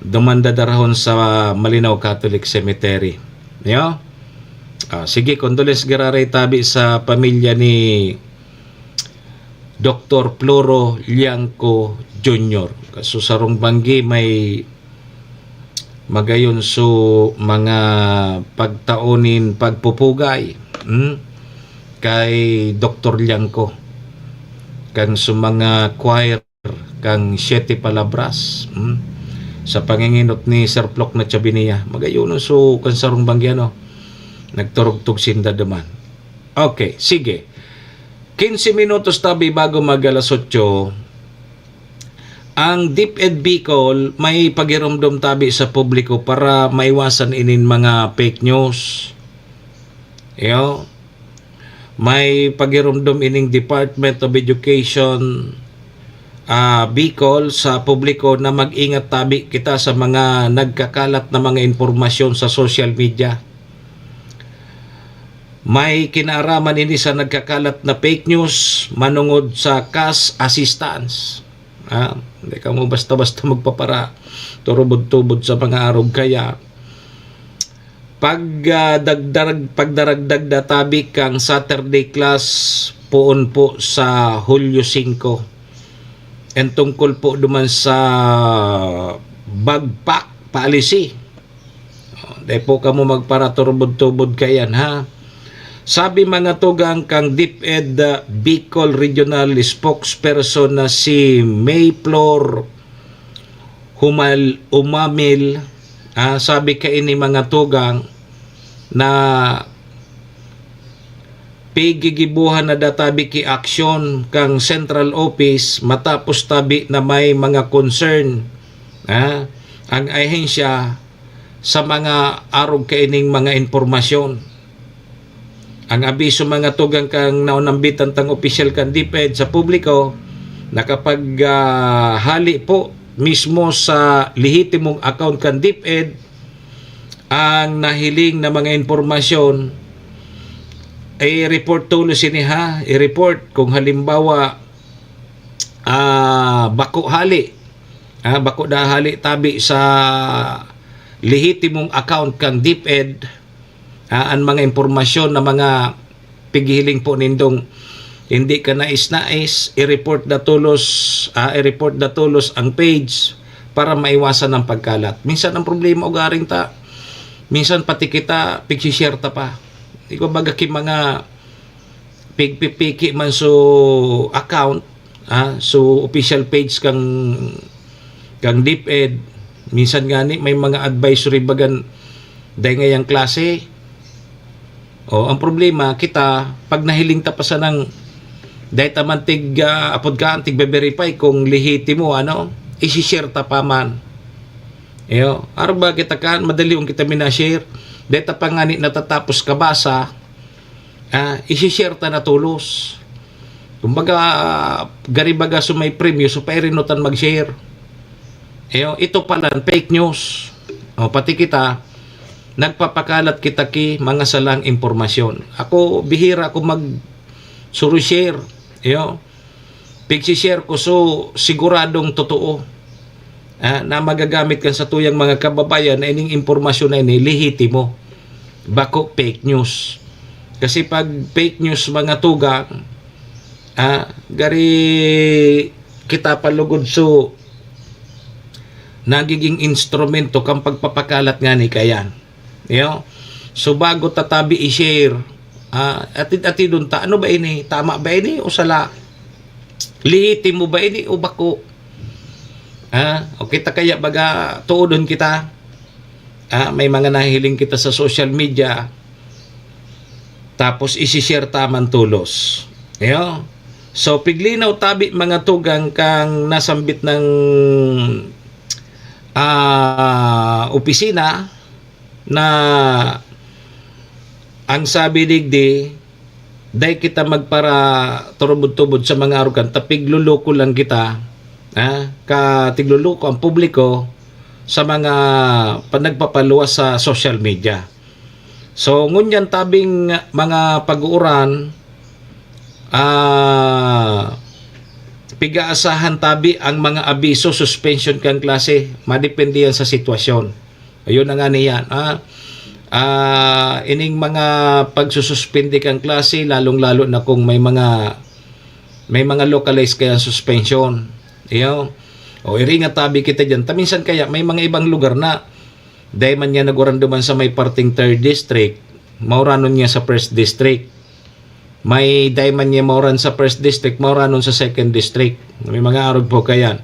Duman dadarahon sa Malinao Catholic Cemetery. Iyo. Ah, sige, condolence giraray tabi sa pamilya ni Doktor Floro Liangco Junior. So, sarong banggi may magayon so mga pagtaonin pagpupugay, hmm, kay Doktor Liangco. Kan so mga choir kang Siete Palabras, hmm, sa panginginot ni Sir Plok na Chabinia. Magayon so kan sarong banggi, ano, nagturugtog sinda duman. Okay, sige. Quince minutos tabi bago mag alas otso. Ang DepEd Bicol may pagiromdom tabi sa publiko para maiwasan inin mga fake news. Iyo, may pagiromdom ining Department of Education, ah, Bicol sa publiko na mag-ingat tabi kita sa mga nagkakalat na mga impormasyon sa social media. May kinaaraman ini sa nagkakalat na fake news manungod sa cash assistance. Ah, hindi kamo basta-basta magpapara, turubod-tubod sa mga arog. Kaya, pag, ah, dagdarag-, pagdaragdag na tabi kang Saturday class poon po sa Hulyo singko, and tungkol po duman sa bagpak policy. Oh, dai po kamo magparaturubod-tubod kaiyan, ha? Sabi mga tugang kang DepEd, ah, Bicol Regional Spokesperson na si Mayflor Humal-, Umamil, ah, sabi kaini mga tugang na pigigibuhan na da tabi ki aksyon kang Central Office matapos tabi na may mga concern, ah, ang ahensya sa mga arog kaining mga impormasyon. Ang abiso mga tugang kang naunambitan tang opisyal kan DepEd sa publiko, nakapag, ah, hali po mismo sa lehitimong account kan DepEd ang nahiling na mga impormasyon, i-report tolos ini, ha, i-report. Kung halimbawa, ah, bako hali, ah, bako da hali tabi sa lehitimong account kan DepEd, ah, an mga impormasyon na mga pighihiling po nindong hindi ka nais-nais, i-report da tolos, ah, i-report da tolos ang page para maiwasan ang pagkalat. Minsan ang problema ugaring ta, minsan pati kita, pigsi-share ta pa. Ikaw baga ki mga pigpipiki man so account, ah, so official page kang, kang DepEd. Minsan ngani may mga advisory bagan dai ngayang klase. O, ang problema, kita, pag nahiling ta pa sanang dai ta man tig, ah, apod kaan, tigbe-verify kung lehitimo, ano, isi-share ta pa man. Iyo, arog ba kita kan, madali on kita mina-share. Dai ta pa ngani natatapos kabasa, ah, isi-share ta na tolos. Kumbaga, gari baga so may premyo, so pairinutan mag-share. Iyo, ito pala, fake news. O, pati kita, nagpapakalat kita ki mga salang impormasyon. Ako, bihira ako mag-, suru-share. Iyo, pigsi-share ko, so, siguradong totoo. Ah, na magagamit kan satuyang mga kababayan na ining impormasyon na ini lehitimo, bako fake news. Kasi pag fake news, mga tugang, ah, gari kita palugod so nagiging instrumento kan pagpapakalat ngani kaiyan. Iyo. So, bago ta tabi i-share, ah, atid-atidon ta, ano ba ini? Tama ba ini o sala? Lehitimo ba ini o bako? Ah, o kita kaya baga tuodon kita? Ah, may mga nahihiling kita sa social media, tapos isi-share ta man tolos. Iyo. So, piglinaw tabi, mga tugang, kang nasambit ng, ah, opisina na ang sabi digdi, dai kita magparaturubod-tubod sa mga arogan, ta pigloloko lang kita, ha? Ka tigloloko ang publiko sa mga pa-, nagpapaluwas sa social media. So, ngunyan tabing mga pag-uuran, ah, pig-aasahan tabi ang mga abiso, suspension kan klase. Madepende yan sa sitwasyon. Ayun na nga niyan, ah. Ah, ining mga pagsususpende kan klase, lalong-lalo na kung may mga, may mga localized kayang suspension. Iyo. O, iringa tabi kita diyan. Ta minsan kaya may mga ibang lugar na dai man niya naguran duman sa may parting third district, mauranon niya sa first district. May dai man niya mauran sa first district, mauranon sa second district. May mga arog po kayan.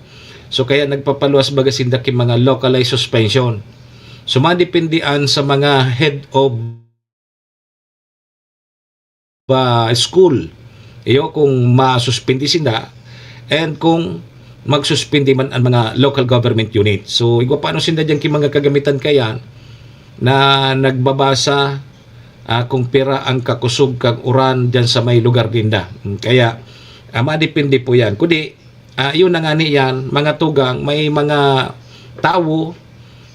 So, kaya nagpapaluwas baga sinda ki mga localized suspension. So, madepende an sa mga head of, ah, school. Iyo, kung masuspindi sinda and kung magsuspindi man ang mga local government unit. So, igwa pa ano sinda diyan ki mga kagamitan kayan na nagbabasa, ah, kung pira ang kakusog kang uran diyan sa may lugar ninda. Kaya, ah, madepende po yan. Kundi, ah, yun na nga ni yan, mga tugang, may mga tawo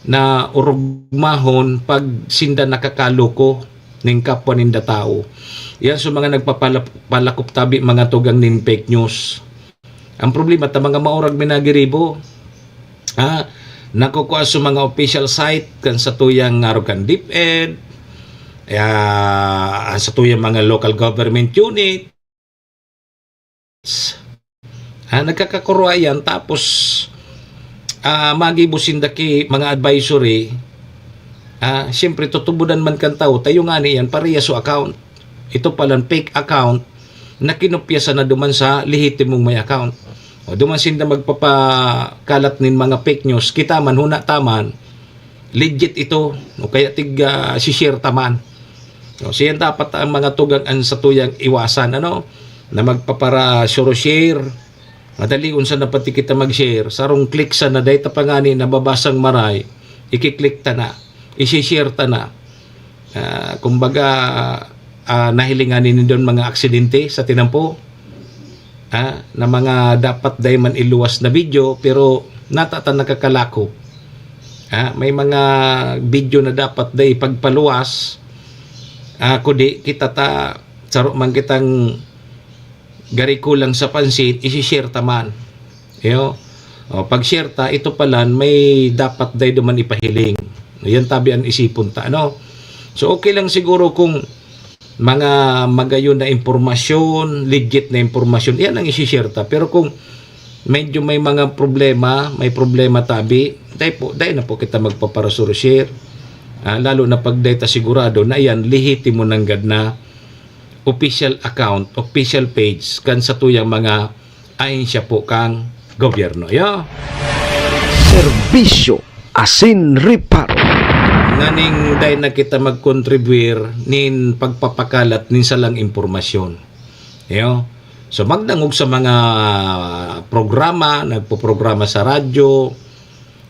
na orogmahon pag sinda nakakaloko ning kapwa ninda tawo. Yan sa mga nagpapala-, palakop tabi, mga tugang, nin fake news. Ang problema ta mga maurag minagiribo, ha, nakukua sa mga official site kan satuyang arog kan DepEd, ah, satuyang mga local government unit, ah, nagkakakurwa yan, tapos, ah, magibo sinda ki mga advisory, ah, siyempre, tutubodan man kan tawo, tayo nga ni yan, pareha so account. Ito palan fake account na kinopya sana duman sa lehitimong may account. O, duman sinda magpapakalat nin mga fake news, kita man, huna ta man, legit ito, o kaya tig, ah, si-share ta man. O, siyan dapat ang mga tugang an satuyang iwasan, ano, na magpapara-share-share. Madalion sana pati kita mag-share. Sarong click sana, dai ta pa ngani nababasang maray, iki-click ta na, isi-share ta na. Ah, kumbaga, ah, nahilingan nindon mga aksidente sa tinampo, ah, na mga dapat dai man iluwas na video, pero natatan nakakalakop. Ah, may mga video na dapat dai pagpaluwas, ah, kundi kita ta, saro man kitang gari kulang sa pansin, isi-share ta man. Iyo. O, pag-share ta, ito palan, may dapat dai duman ipahiling. Yan tabi an isipon ta, ano? So, okay lang siguro kung mga magayon na impormasyon, legit na impormasyon, yan ang isi-share ta. Pero kung medyo may mga problema, may problema tabi, dai po, dai na po kita magpaparasuro-share. Ah, lalo na pag dai ta sigurado na yan, lehitimo nanggad na official account, official page kan satuyang mga ahensya po kang gobyerno. Yo. Serbisyo asin reparo. Nganing dai na kita magkontribwir nin pagpapakalat nin salang impormasyon. Yo. So, magdangog sa mga programa, nagpoprograma sa radyo,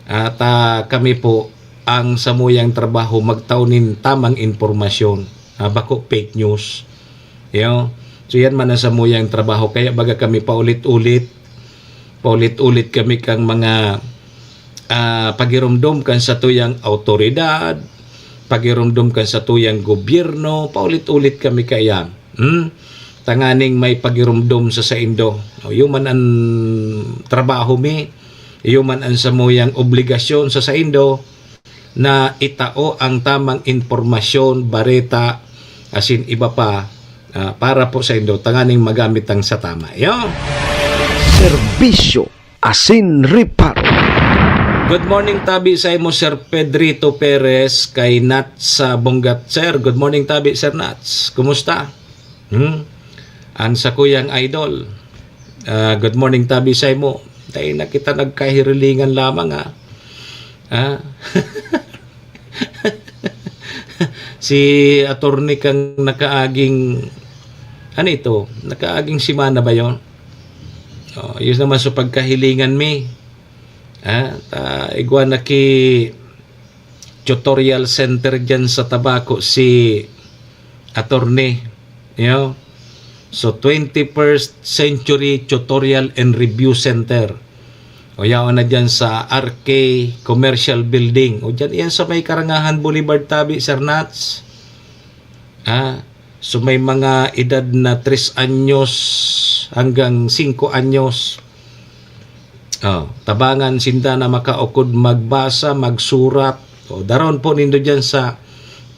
at, ah, kami po, ang samuyang trabaho, magtao nin tamang impormasyon, ah, bako fake news. Yo. So, yan man ang samuyang trabaho. Kaya baga kami paulit-ulit, paulit-ulit kami kang mga, ah, pagirumdom kan satuyang awtoridad, pagirumdom kan satuyang gobyerno, paulit-ulit kami kaiyan. Hmm? Tanganing may pagirumdom sa saindo. O, iyo man an trabaho mi, iyo man an samuyang obligasyon sa saindo na itao ang tamang impormasyon, bareta, asin iba pa, ah, para po saindo, tanganing magamit ang sa tama. Iyo. Serbisyo asin reparo. Good morning tabi saimo, Sir Pedrito Perez, kay Nat sa Bongat. Sir, good morning tabi, Sir Nats. Kumusta? Hmm? An sakuyang idol. Ah, good morning tabi saimo. Dai na kita nagkahirilingan lamang, ha? Ha? Si attorney kang nakaaging, ano ito? Nakaaging semana ba yon? Oh, yun naman sa pagkahilingan mi. Ah, ta, igwa na ki tutorial center dyan sa Tabaco si attorney. You know? So, twenty-first Century Tutorial and Review Center. O yaon na dyan sa R K Commercial Building. O dyan iyan sa may Karangahan Boulevard tabi, Sir Nats. Ah, so may mga edad na tres anyos hanggang singko anyos. Oh, tabangan sinda na makaukod magbasa, magsurat. O, daron po nindo dyan sa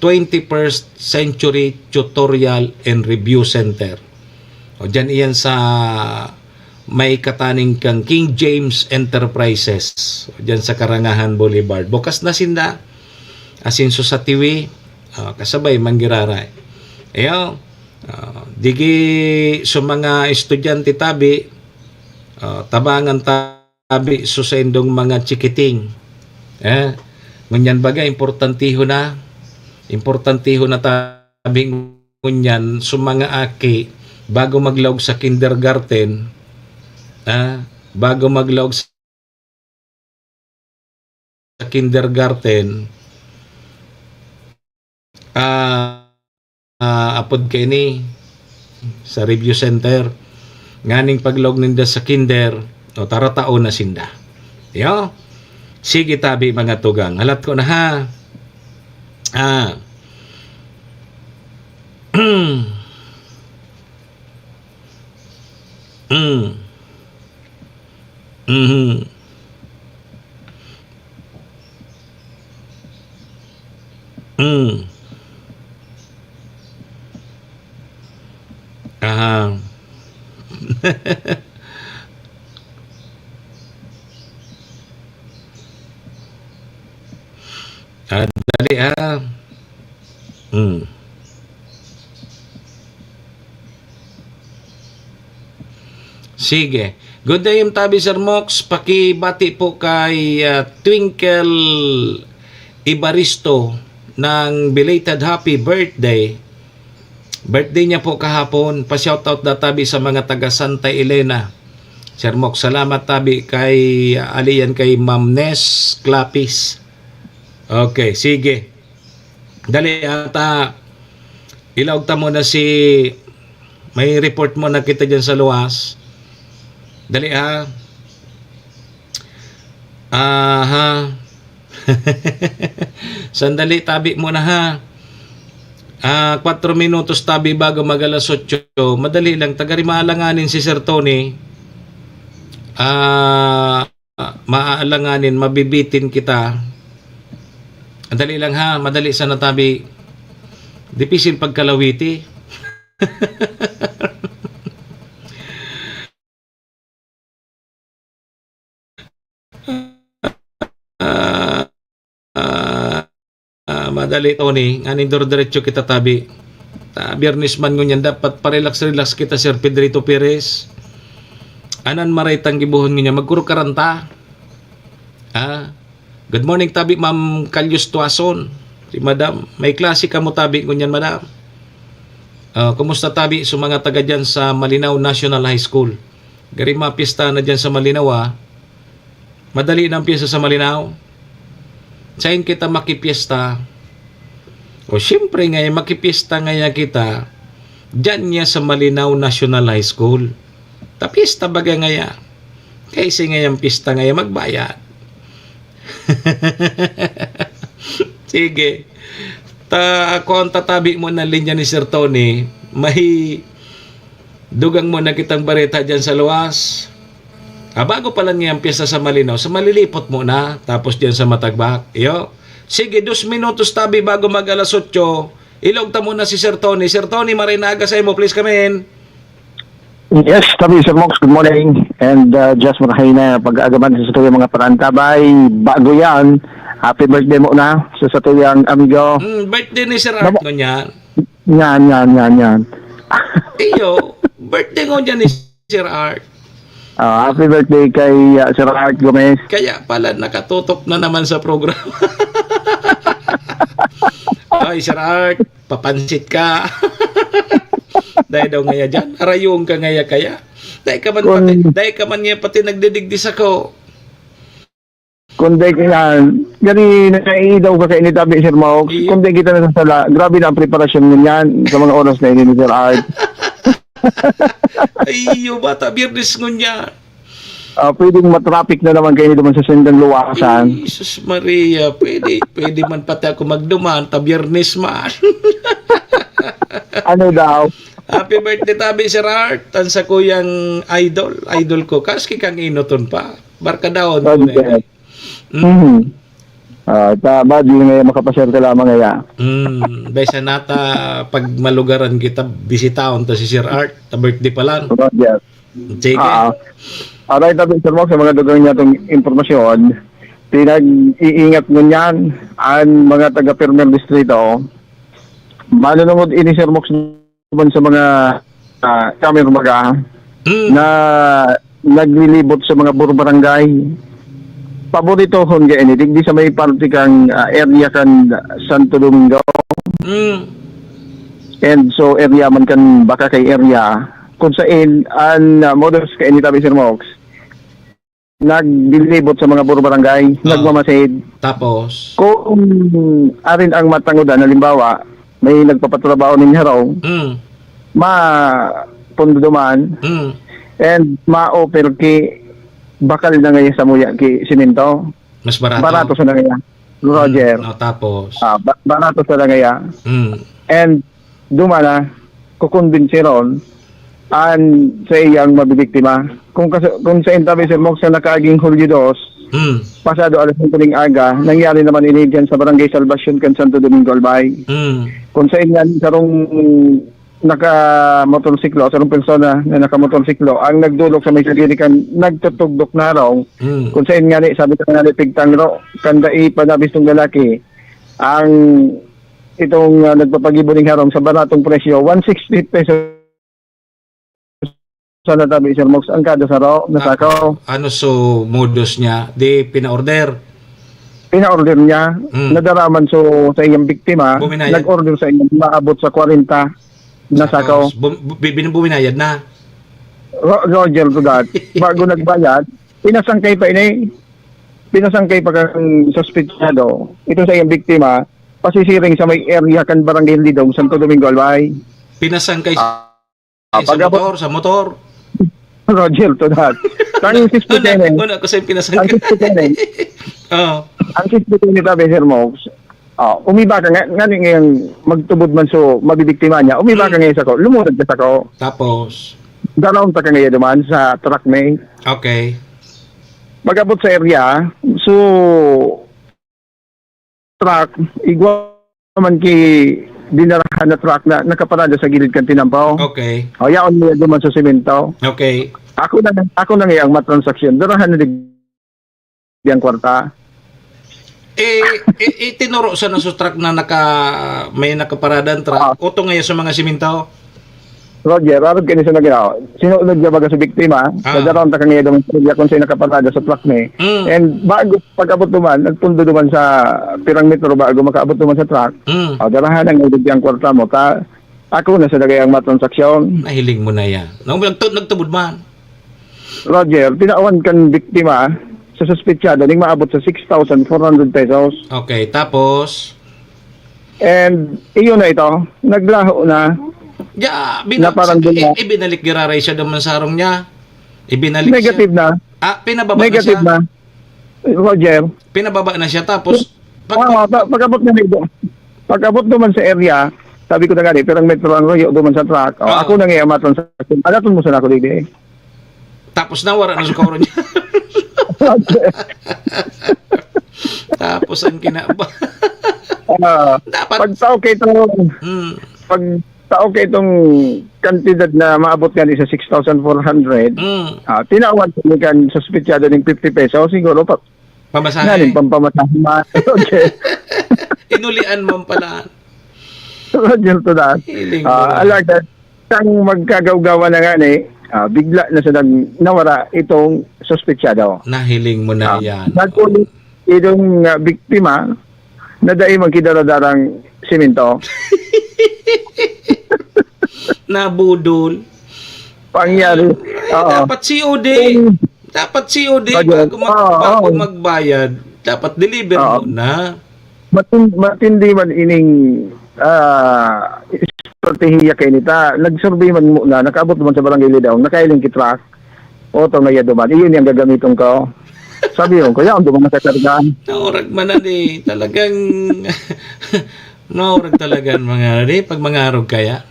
twenty-first Century Tutorial and Review Center. O, dyan iyan sa may kataning kang King James Enterprises. O, dyan sa Karangahan Boulevard. Bukas na sinda. Asin so sa Tiwi, ah, kasabay manggiraray. Ayo, ah, digi so mga estudyante tabi, ah, tabangan tabi so saindong mga chikiting. Eh, ngunyan baga, importantiho na. Importantiho na tabi ngunyan so mga aki bago maglaog sa kindergarten, ah, bago maglaog sa kindergarten, ah, ah, apod kaini sa review center, nganing paglaog ninda sa kinder, o, taratao na sinda. Yo? Sige tabi, mga tugang. Halat ko na, ha? Ah. Mm. Mhm. Mm. Aha. Ah, dali, ha. Hmm. Sige. Good day, tabi, Sir Mox. Pakibati po kay, ah, Twinkle Ibaristo ng belated happy birthday. Birthday niya po kahapon. Pa-shoutout da tabi sa mga taga Santa Elena. Sir Mox, salamat tabi kay, ah, ali yan kay Ma'am Ness Clapis. Okay, sige. Dali, ata, ilaog ta muna si, may report muna kita dyan sa luwas. Dali, ha? Aha. Sandali, tabi muna, ha? Ah, kwatro minutos tabi bago mag alas otso. Madali lang, tagari maalanganin si Sir Tony. Ah, maaalanganin, mabibitin kita. Madali lang, ha, madali sana tabi. Dipisil pagkalawiti. Ah, ah, ah, madali, Tony, nganing dire-diretso kita tabi. Ah, Biyernes man ngunyan, dapat pa-relax-relax kita, Sir Pedrito Perez. Anan maray tang gibohon ngunyan, magkurukaran ta. Ah, good morning tabi, Ma'am Calyos Tuason. Si Madam, may klase kamo tabi ngunyan, Madam. Ah, kumusta tabi sa mga taga dyan sa Malinao National High School? Gari mapiyesta na dyan sa Malinao, ah. Madali na ang piyesta sa Malinao. Sain kita makipiyesta? O, siyempre nga, eh, makipiyesta ngaya kita dyan niya sa Malinao National High School. Ta piyesta baga ngaya. Kaysa ngayang piyesta ngaya, magbayad. Sige. Ta, ako ang tatabi mo ng linya ni Sir Tony. May dugang mo na kitang bareta dyan sa luwas. Ah, bago pa lang ngayang piyesta sa Malinao, sa Malilipot mo na, tapos dyan sa Matagbak. Iyo. Sige, dos minutos tabi bago mag alas otso. Ilaog ta muna si Sir Tony. Sir Tony, maray na aga sa imo. Please come in. Yes, tabi, Sir Mox, good morning. And, uh, just marahay na pag-aagaman sa satuyang mga parantabay. Bago yan. Happy birthday mo na sa satuyang amigo. Mm, birthday ni Sir Art Mamo- ngunyan. Yan, yan, yan, yan. Iyo, birthday ngunyan ni Sir Art. Ah, happy birthday kay, ah, Sir Art Gomez. Kaya pala nakatutok na naman sa programa. Ay, Sir Art, papansit ka. Dahil daw ngaya dyan, arayong ka ngaya kaya. Dai ka man Kun- pati, dai ka man niya pati nagdidigdi sako. Kun dai ka yan, gani naiidaw ka kaini tabi, Sir Mox. Iyo. Kun dai kita nasasala, grabe na ang preparasyon ngunyan sa mga oras na ini ni Sir Art. Ay, iyo, bata, Biyernes ngunyan. Ah, pwedeng matraffic na naman kayo naman sa sindang luwasan. Jesus Maria, pwede, pwede man pati ako magduman, ta Biyernes man. Ano daw? Happy birthday tabi, Sir Art. Ang sakuyang idol, idol ko. Kaski kang inuton pa. Barkadahon ko na yun. Mhm. Ah, ta, badi nga makapasar ka lamang, kaya. Mm, besa nata, pag malugaran kita, bisitahon ta si Sir Art, ta birthday pa lang. Roger. Sige. Ah, aray tabi, Sir Mox, sa mga dugang niya itong impormasyon, pinag-iingat ngunyan ang mga taga Primer Distrito. Manunungod ini, Sir Mox, naman sa mga, ah, camera baga Mm. na naglilibot sa mga burbarangay. Paboritohon ka ini, digdi sa may parte kang, ah, area kan Santo Domingo. Mm. And so, area man kan Bacacay area. Kung sain, ang, ah, modus ka ini tabi, Sir Mox, naglilibot sa mga burbarangay, Ah. nagmamasid. Tapos? Kung arin ang matangodan, halimbawa, may nagpapatrabaho nin harong, Mm. mapunduduman, Mm. and ma-offer ki bakal na ngayon sa muya ki simento. Mas barato. Barato sa nangaya. Roger. Mm. Oh, tapos? Ah, ba-, barato sa nangaya. Mm. And duman na, kukumbinsiron an sa iyang mabibiktima. Kung kas-, kung sa intabi, Sir Mox, sa nakaaging Hulyo dos, Hmm. pasado alas singko ning aga, nangyari naman ini diyan sa Barangay Salvacion kan Santo Domingo, Albay. Hmm. Kung sa inyan, sarong nakamotorsiklo, sarong persona na nakamotorsiklo, ang nagdulok sa may sagiri kan nagtutugdok na harong. Hmm. Kung sa inyan, sabi ko nga, pigtangro, kan dai pa nabistong lalaki, ang itong, ah, nagpapagibo ning harong sa baratong presyo, one sixty pesos sa natabi, Sir Mox, ang kada saro na Ah, sako. ano so modus niya? Di pina-order? Pina-order niya. Mm. Nadaraman so sa iyang biktima, Buminayad? nag-order sa iyang maabot sa kwarenta na sako. Tapos, bum-, bu-, bi-, bin-, buminayad na? Ro-, Roger to that. Bago nagbayad, pinasangkay pa ini. Pinasangkay pa kang suspetsado. Ito sa iyang biktima, pasisiring sa may area kan Barangay Lidong, Santo Domingo, Albay. Pinasangkay Ah, sa pag-abot motor, sa motor. Roger to that. Ang Ano, sixty-ten eh. ano, kasi Ang pinasangkay. sixty-ten eh. Oo. Ang sixty-ten ni Tabi, Sir Mox, ah, umiba ka nga, nga ni ngayong magtubod man so mabibiktima niya, umiba ka Hmm. ngayon sa ko, lumutad ka sa ko. Tapos? Daraon ta ka ngayon duman sa truck, may. Okay. Pag-abot sa area, so, truck, igwa man ki dinarahan na truck na nakaparada sa gilid kan tinampaw. Okay. O, yaon niya duman sa semento. Okay. Ako na, ako na nga ang matransaksyon. Darahan na digdi ang kwarta. Eh, eh, eh, tinuro sa naso truck na naka, may nakaparada ang truck. Ah. Oto ngayon sa mga semento. Roger, arog kini sa naginawa. Sinulod niya baga sa biktima, Ah. nadaraon ta ka ngayon duman sa area kung saan nakaparada sa truck ni. Mm. And bago pag-abot duman, nagpundo duman sa pirang metro bago makaabot duman sa truck. Mm. O, darahan ang ang kwarta mo. Ta, ako na sa dagay ang matransaksyon. Nahiling mo na yan. Nung nagtu-, nagtubod man. Roger, tinawan kan biktima sa suspetsado ning maabot sa six thousand four hundred pesos. Okay, tapos? And iyon na ito, naglaho na. Ya, bina-, Na parang sa, bina- i-, ibinalik giraray siya duman sa harong niya. Ibinalik Negative siya. na. Ah, pinababa Negative na siya. na. Roger. Pinababa na siya, tapos, pag- Ah, pa-, pag-abot na nito, pag-abot naman sa area, sabi ko na gani, pirang metro ang royo duman sa truck. O, Ah. ako na nga ang matransaksyon. Alaton mo sa nako, digdi. Tapos na, wala na sa koro niya. Tapos ang kinaba-, Ah, Dapat pag tao kay ito, Hmm. pag tao kay itong kantidad na maabot nga ni sa six thousand four hundred, Hmm. ah, tinawan ko ni kan suspetsado ning fifty pesos, siguro pa, Pamasahe. Nga ning pampamasahe man. Okay. Inulian man pala. Roger to that. Hiling mo Ah, na. alagad, kang magkagawgawa na nga ni, ah, bigla na sa nag-, nawara itong suspetsado. Nahiling mo na Ah, yan. nagkulit itong, ah, biktima na dai magkidaradarang simento. Nabudol. Pangyari. Oo. Dapat C O D. Kung Dapat C O D, Bagay. bago mag-, Oo, bago oo. magbayad, dapat deliver Oo. muna. Matin-, matindi man ining, ah, estratehiya kaini ta. Nag-survey man muna, nakaabot man sa Barangay Lidaw, nakahiling ki truck. Oto nga iya duman, iyon yang gagamiton ko. Sabi yun, "Kuya, ang duman nakakarga." Naurag man na di, talagang, naurag talaga ang mga, di, pag mangarog kaya.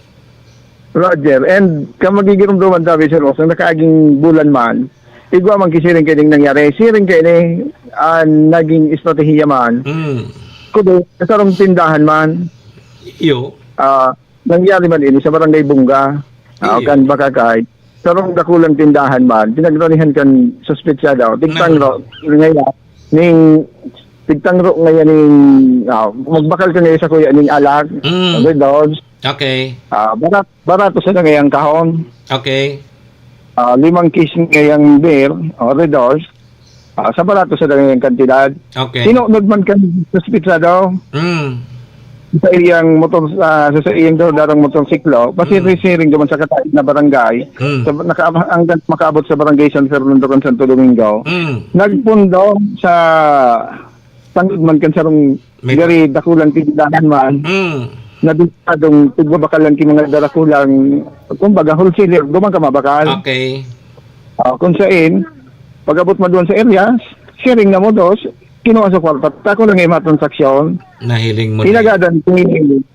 Roger, and kan magigiromdoman tabi, Sir Ross, na nakaaging bulan man, igwa man ki siring kaini nangyari. Siring kaini, ah, naging estratehiya man. Mm. Kundi, sa sarong tindahan man. Iyo. Ah, nangyari man ini sa Barangay Bunga. Ah, Iyo. kan Bakakay. Sarong dakulang tindahan man, pinagranihan kan suspetsado. Tigtangro, ngayon, ning, tigtangro ngayon ning, ah, magbakal ka ngayon sa kuya ning alak, Mm. Red Horse. Okay. Ah, barat-, barato sa ngayang kahon. Okay. Ah, limang case ngayang beer, o Red Horse. Ah, sa barato sa ngayang kantidad. Okay. Tinunod man kan suspetsado. Mm. Sa iyang motor, ah, sa, sa iyang darang motorsiklo, Mm. pasiring-siring duman sa kataid na barangay. Mm. Sa, naka-, hanggang makaabot sa barangay San Fernando kan Santo Domingo. Mm. Nagpundo sa tangod man kan sarong May gari dakulang tindahan man. Mm. Na delikadong pagbabakalan ki mga darakulang, kumbaga, wholesaler, duman ka mabakal. Okay. Ah, kung sain, pag-abot mo duman sa area, siring na mo dos, kinuha sa kwarta, tako lang yung mga transaksyon. Nahiling mo na. Inagadan,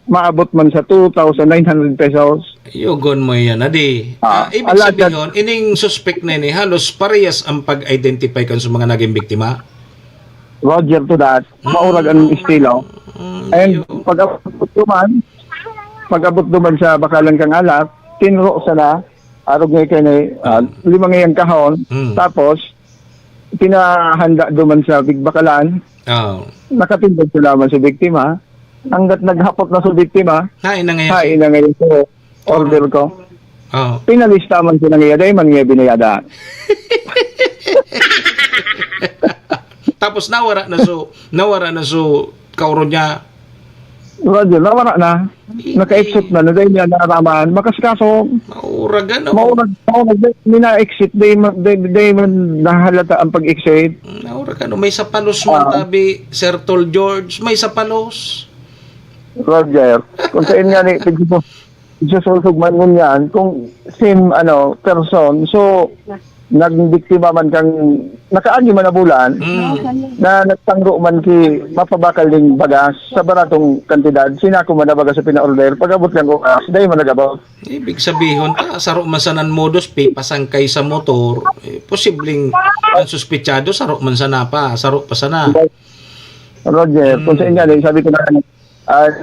maabot man sa two thousand nine hundred pesos. Yugon mo yan, adi. Ah, Ah, ibig alagad- sabihin, ining suspect na ini, halos parehas ang pag-identify kan sa mga naging biktima? Roger to that. Maurag ang estilo. Mm, And yun. pag-abot duman, pag-abot duman sa bakalan kang alak, tinro sana, arog nga ikay na, ah, Mm. lima ngayang kahon, Mm. tapos, pinahanda duman sa bigbakalan, Oo. nakatindog sa laman sa biktima, hanggat naghapot na sa biktima, Hain na ngayon. hain na ngayon sa order ko. Oo. Pinalista man siya ngayon, dahil man ngayon binayada. Tapos nawara na so, nawara na so, kauro niya. Roger, nawara na. Hindi. Naka-exit na, na dahil niya naaraman, makaskaso. Mauragan ako. Maurag, maurag, mina-exit, dahil ma-, dahil, dahil man nahalata ang pag-exit. Maurag ano, may sapalos man Ah. tabi, Sir Tol George, may sapalos. Roger, kung saan nga ni, tigpo, igsusulsog man ngunyan, kung same, ano, person, so, nagbiktima man kang, nakaagi man na bulan, Mm. na nagtangro man ki mapabakal ning bagas sa baratong kantidad, sinako man na bagas sa pina-order, pag-abot lang oras, dahil man nag-abot. Ibig sabihon ta, saro man sanan modus, pipasangkay sa motor, eh, posibleng ang suspetsado, saro man sana pa, saro pa sana. Roger, kung sa Mm. inyo, sabi ko na, ang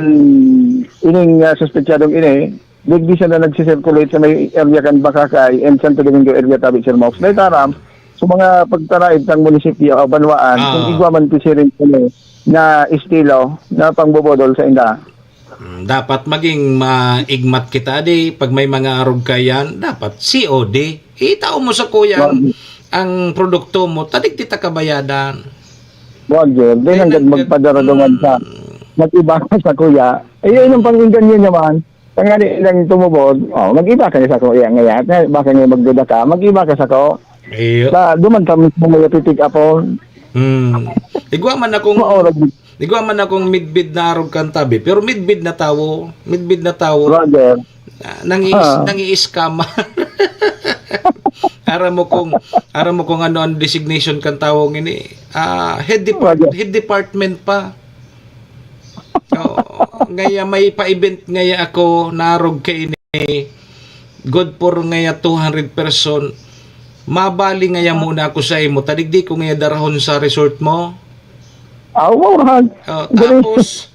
ining, ah, suspetsadong ini, digdi siya na nagsisirculate sa may area kan Bacacay and Santo Domingo area tabi, Sir Mox. Dahil taram, sa mga pagtaraid ng munisipyo o banwaan, Ah. kung igwa man ti siring kini na estilo na pangbobodol sa inda. Mm, dapat maging maigmat kita di, pag may mga arog kayan, dapat C O D. Itao mo sa kuya ang, Wag. ang produkto mo, tadig kita kabayadan. Wag, eh. Di Di hanggang nang-, magpadara duman sa, mm. mag-iba ka sa kuya. Eh, yun ang panginggan niya naman. Tangani lang tumubod, oh, mag-iba ka niya sa kuya ngayon. Baka nga magduda ka, mag-iba ka sa ko. Iyo. Sa, duman ka mismo may pipick up on. Hmm. Igwa man akong, Maorag. igwa man akong midbid na arog kan tabi, pero midbid na tawo, midbid na tawo. Roger. Ah, nangi-, Ah. nangi-scam. Aram mo kung, aram mo kung ano ang designation kan tawo ngini. Ah, head depart-, Roger. head department pa. Oo. Ngaya may pa-event ngaya ako, narog kaini. Good for ngaya two hundred person. Mabali ngaya muna ako sa imo. Tadigdi ko ngaya darahon sa resort mo. Aw, mauran. Oh, Galing. tapos,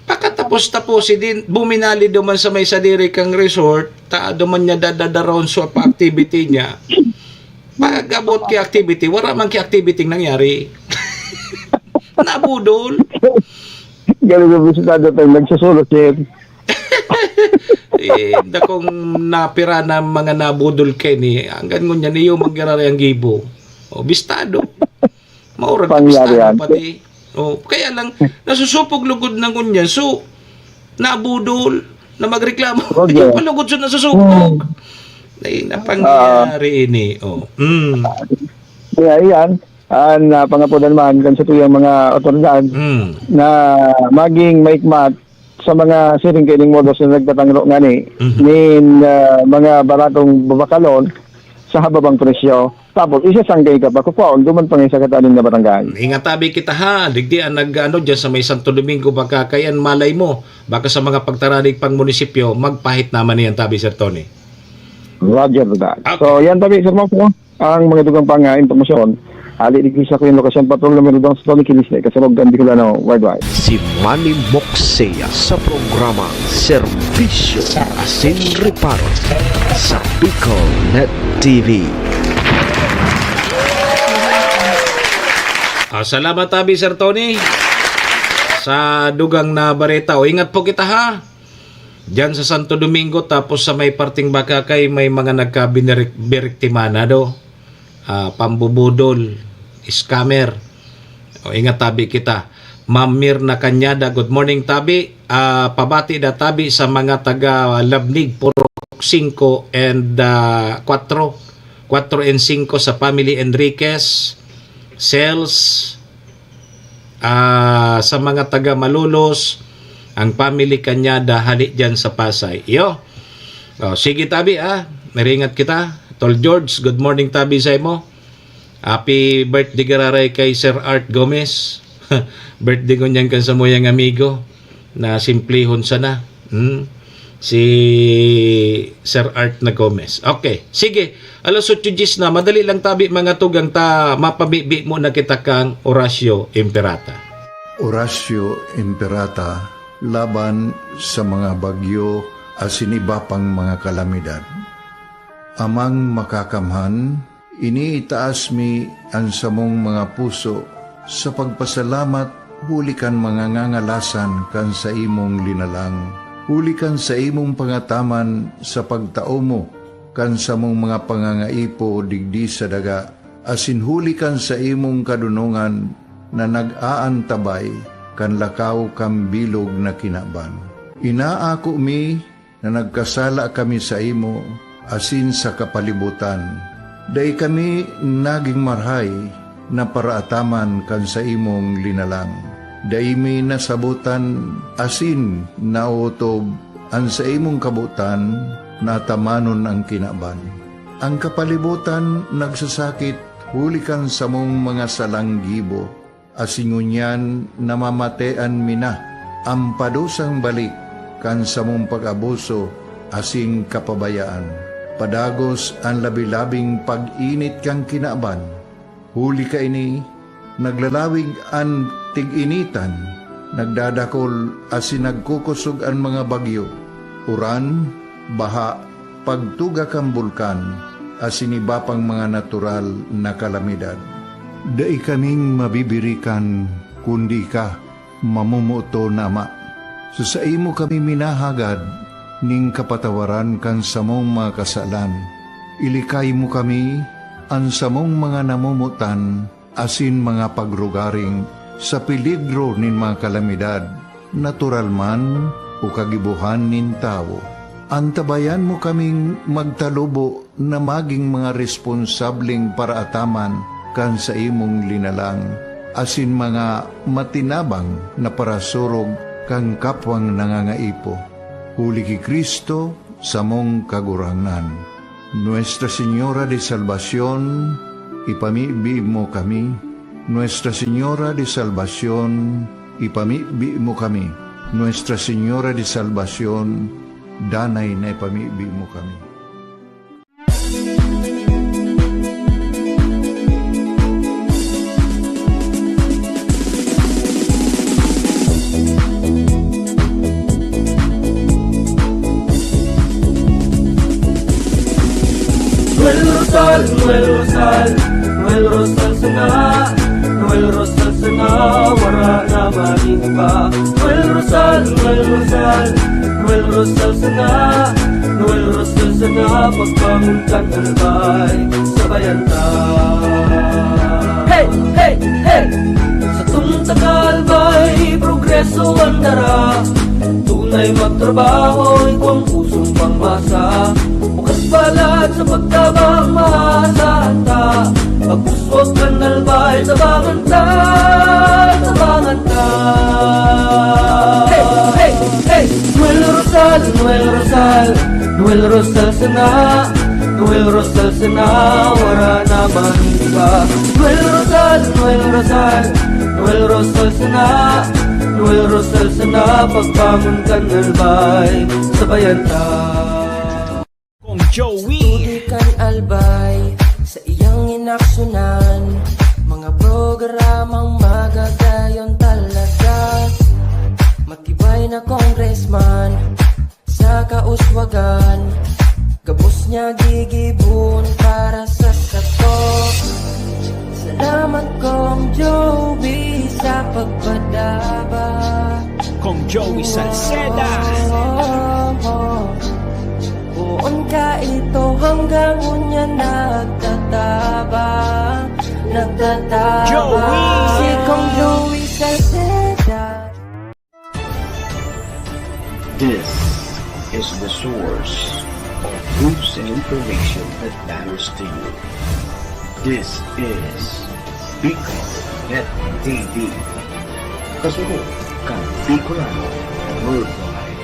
pakatapos-tapos, din, buminali duman sa may sadiri kang resort, ta, duman niya dadadaron sa pa-activity niya. Pag-abot ki activity, wala man ki activity nangyari. Nabudol. Galing ang bisitado tayo, nagsusulat, sir. Eh, dakong napira na mga nabudol kaini. Hanggang ngunyan, iyo mangyari ang gibo. O, bistado. Maurag Pangyari bistado yan. pati. O, kaya lang, nasusupog lugod na ngunyan. So, nabudol, na magreklamo. Roger. Yung palugod sa nasusupog. Hmm. Ay, napangyari ini. Oh. Mm. Kaya iyan, ang, ah, pangapodan man kan satuyang mga awtoridad Mm. na maging maikmat sa mga siring kaining modus na nagtatangro ngani Mhm. nin, ah, mga baratong babakalon sa hababang presyo. Tapos, isa sanggay ka pa, kukwaon, duman pa nga isa katanin na barangay. Ingat tabi kita ha, digdi ang nag-ano dyan sa may Santo Domingo, baka kayan malay mo, baka sa mga pagtaranig pang munisipyo, magpahit naman niyan tabi, Sir Tony. Roger that. Okay. So, yan tabi, Sir Mofo, ang mga dugang pang, ah, impormasyon. Ali, digdi sa kuyang lokasyon, patrol numero dos, Tony Kilis na ikasamog, ang Bicolano, worldwide. Si Manny Moksea sa programa Serbisyo asin Reparo sa Bicol Net T V. Ah, salamat, tabi, Sir Tony, sa dugang na bareta. O, ingat po kita, ha? Diyan sa Santo Domingo, tapos sa may parting Bacacay, may mga nagkabinirik-, biriktimana do. Ah, pambubudol, scammer. O, ingat, tabi, kita. Ma'am Mirna Cañada, good morning, tabi. Ah, pabati da, tabi, sa mga taga Labnig, Purok singko and, ah, kwatro. Kwatro and singko sa family Enriquez, Sales, ah, sa mga taga Malolos, ang family Cañada, hali dyan sa Pasay. Iyo. Oh, sige, tabi, ah. Naringat kita. Tol George, good morning, tabi, sa imo. Happy birthday giraray kay Sir Art Gomez. Birthday ko niyan kan samuyang amigo na simplihon sana. Hmm? Si Sir Art na Gomez. Okay. Sige. Alas otso diyes na. Madali lang, tabi, mga tugang, ta mapamibi mo na kita kang Horacio Imperata. Horacio Imperata laban sa mga bagyo asin iba pang mga kalamidad. Amang Makakamhan, iniitaas mi an samong mga puso sa pagpasalamat huli kan mga ngangalasan kan saimong linalang, huli kan saimong pangataman sa pagtao mo kan samong mga pangangaipo digdi sa daga, asin huli kan saimong kadonongan na nag-aantabay kan lakaw kan bilog na kinaban. Inaako mi na nagkasala kami saimo asin sa kapalibotan. Dai kami nagin marahay na paraataman kan saimong linalang. Dai mi nasabotan asin naotob an saimong kabotan na atamanon an kinaban. An kapalibotan nagsasakit huli kan samong mga salang gibo, asin ngunyan namamatean mi na an padusang balik kan samong pag-abuso asin kapabayaan. Padagos an labi-labing pag-init kan kinaban. Huli kaini, naglalawig an tig-initan, nagdadakol asin nagkukosog an mga bagyo, uran, baha, pagtuga kan bulkan, asin iba pang mga natural na kalamidad. Dai kaming mabibirikan, kundi ika, mamomoton na Ama. Sa saimo kami minahagad nin kapatawaran kan samong mga kasalan. Ilikay mo kami, an samong mga namomotan, asin mga pagrugaring sa peligro nin mga kalamidad, natural man o kagibohan nin tawo. Antabayan mo kaming magtalubo na magin mga responsableng paraataman kan saimong linalang, asin mga matinabang na parasurog kan kapwang nangangaipo. Huli ki Cristo, samong Kagurangnan. Nuestra Señora de Salvacion, ipamibi mo kami. Nuestra Señora de Salvacion, ipamibi mo kami. Nuestra Señora de Salvacion, danay na ipamibi mo kami. Noel Rosal, Noel Rosal, Noel Rosal sana, Noel Rosal sana, wara na magin iba. Noel Rosal, Noel Rosal, Noel Rosal sana, Noel Rosal sana, pagbangon kan albay, sabayan ta. Hey, hey, hey! Satong taga-albay, progreso an dara. Tunay magtrabaho, igwang pusong pangmasa. Bukas balat, Noel Rosal, Noel Rosal sana, Noel Rosal sana, wara na man iba. Noel Rosal, Noel Rosal, Noel Rosal sana, Noel Rosal sana, pagbangon kan Albay, sabayan ta. Kong Joey. Studi kan Albay, sa iyang inaksyonan, mga programang magagayon talaga. Matibay na congressman, sa kauswagan, gabos niya gigibon para sa sato. Salamat, Kong Joey, sa pagpadaba. Kong Joey Salceda. Oh, oh, oh. Poon ka ito hanggang unya nagtataba, nagtataba. Joey! Si Kong Joey Salceda. This is the source of news and information that matters to you. This is Bicol Net T V. Kasunod kan Bicolano Worldwide.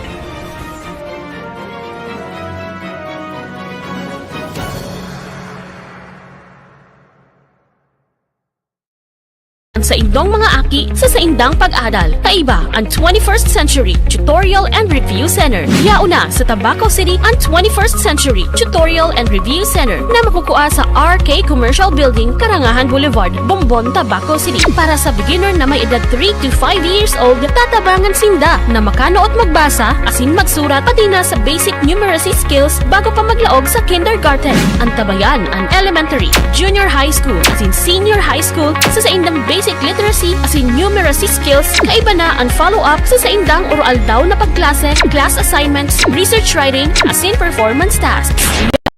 Ang saindong mga aki sa saindang pag-adal. Kaiba ang twenty-first Century Tutorial and Review Center. Yaon na sa Tabaco City ang twenty-first Century Tutorial and Review Center na makukua sa R K Commercial Building, Karangahan Boulevard, Bombon, Tabaco City. Para sa beginner na may edad three to five years old, tatabangan sinda na makanood, magbasa, asin magsurat, pati na sa basic numeracy skills bago pa maglaog sa kindergarten. Antabayan an elementary, junior high school, asin senior high school sa saindang basic literacy asin numeracy skills. Kaiba na an follow-up sa saindang oroaldaw na pagklase, class assignments, research writing, asin performance tasks.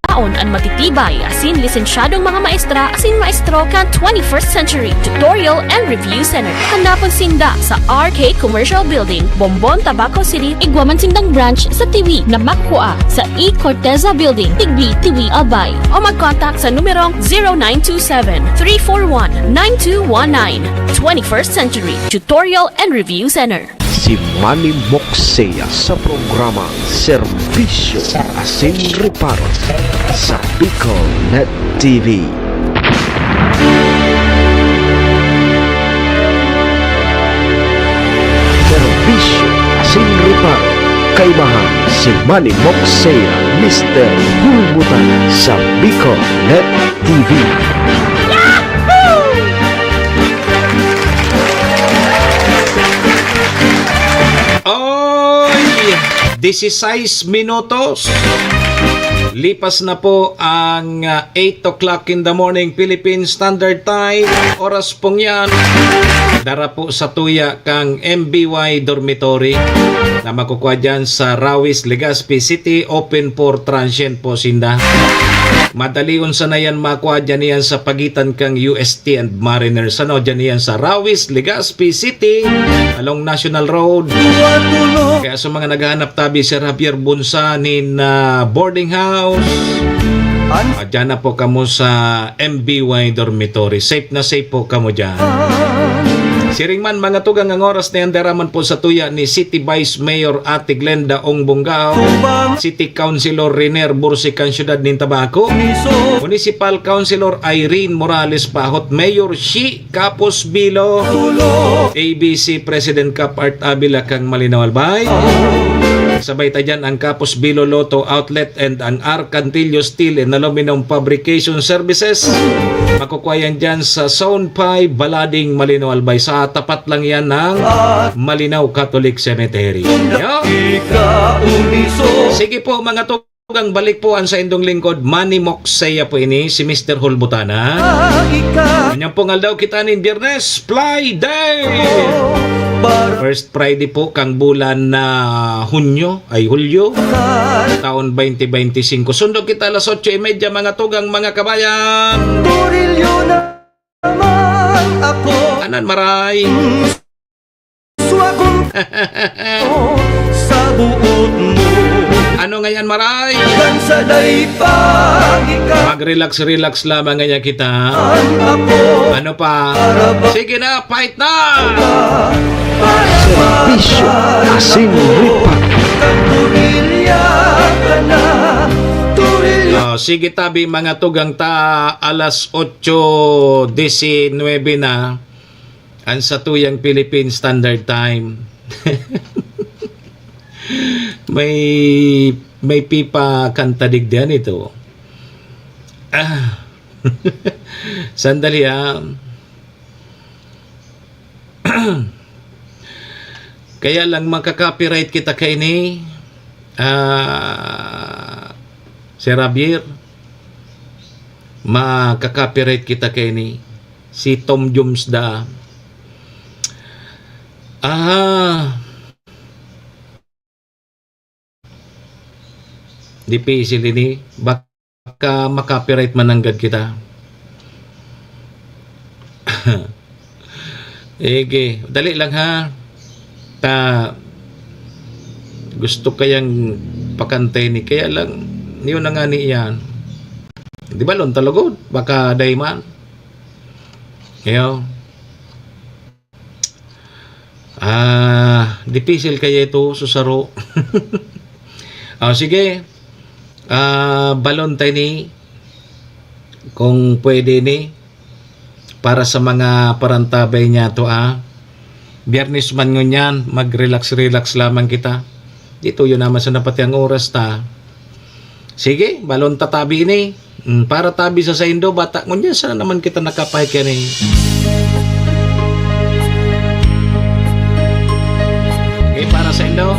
Yaon an matitibay asin lisensyadong mga maestra asin maestro kan twenty-first Century Tutorial and Review Center. Hanapon sinda sa R K Commercial Building, Bombon, Tabaco City. Igwa man sindang branch sa Tiwi na makukua sa E Corteza Building, Tigbi, Tiwi, Albay. O mag-contact sa numerong zero nine two seven, three four one, nine two one nine. Twenty-first Century Tutorial and Review Center. Si Manny Moksea sa programang Serbisyo asin Reparo sa Bicol Net T V. Serbisyo asin Reparo, kaibahan si Manny Moksea, Mister Hulbutan sa Bicol Net T V. Oy! Disisais minutos. Lipas na po ang, ah, eight o'clock in the morning, Philippine Standard Time. Oras pong yan. Dara po sa tuya kang M B Y Dormitory na makukwa dyan sa Rawis, Legazpi City. Open for transient po sinda. Madalion sana yan makwa dyan yan sa pagitan kang U S T and Mariners. Ano, dyan yan sa Rawis, Legazpi City, along National Road. Kaya sa mga naghahanap tabi, Sir Javier Bunsa nin, ah, boarding house. Ah, dyan na po kamo sa M B Y Dormitory. Safe na safe po kamo dyan. Siring man, mga tugang, ang oras na yan, dara man po sa tuya ni City Vice Mayor Ate Glenda Ong Bongao, City Councilor Riner Bursican, Siyudad nin Tabaco, Municipal Councilor Irene Morales Pahot, Mayor Shi Kapos Bilo, A B C President Cap Art Avila kang Malinao, Albay. Sabay ta dyan ang Kapos Bilo Lotto Outlet and ang Arcantillo Steel and Aluminum Fabrication Services. Makukuha yan dyan sa Zone five, Balading, Malinao, Albay. Sa tapat lang yan ng Malinao Catholic Cemetery. Yo! Sige po, mga tugang, balik po ang saindong lingkod, Manny Moksea po ini, si Mister Hulbutana. Ganyan pong aldaw kita nin Biyernes, Fly Day! First Friday po kang bulan na Hunyo, ay Hulyo, taon twenty twenty-five. Sundo kita alas otso y media, mga tugang, mga kabayan. Torilyo naman ako. Anan maray. Swagong sa buot mo. Ano ngayon, maray? Kan sa daypag ikaw. Mag-relax-relax lamang ngayon kita. Ang ako. Ano pa? Para ba? Sige na, fight na! Serbisyo asin reparo. Kan pamilya. Oh, sige tabi, mga tugang, ta alas otso diecinuebe na an satuyang Philippine Standard Time. May, may pipa kanta digdi an ito. Ah. Sandali, ah. Kaya lang, makaka-copyright kita kaini, ah, Sir Javier. Makaka-copyright kita kaini. Si Tom Jones da. Ah. Dipisil ini. Baka maka-copyright man nanggad kita. Ege, dali lang ha. Ta, gusto kayang pakantay ni, kaya lang, yun na nga ni iyan. Di ba, lon talugod? Baka dayman. Iyo. Ah, dipisil kaya ito, susaro. Oh, sige. Ah, balon tayo ni, kung pwede ni, para sa mga parantabay niya to, ah. Biyernes man ngunyan, mag-relax-relax lamang kita. Dito yun naman sa napati ang oras ta. Sige, balon tatabi ini. Mm, para tabi sa saindo, bata, ngunyan sana naman kita nakapahikan eh. Okay, para saindo.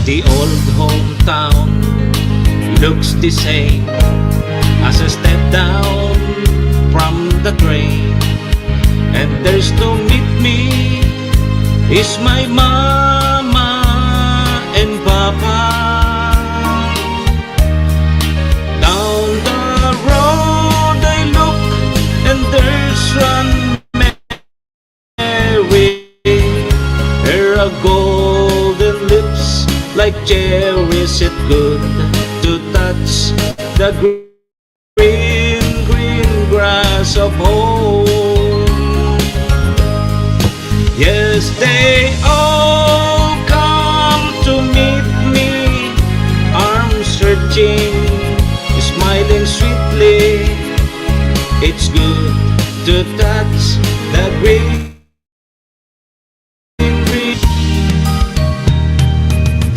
The old hometown looks the same as I step down from the train. And there's to meet me is my mama and papa. Down the road I look and there's one Mary, her golden lips like cherries, it good to touch the green, green grass of home. Yes, they all come to meet me, arms stretching, smiling sweetly. It's good to touch the green.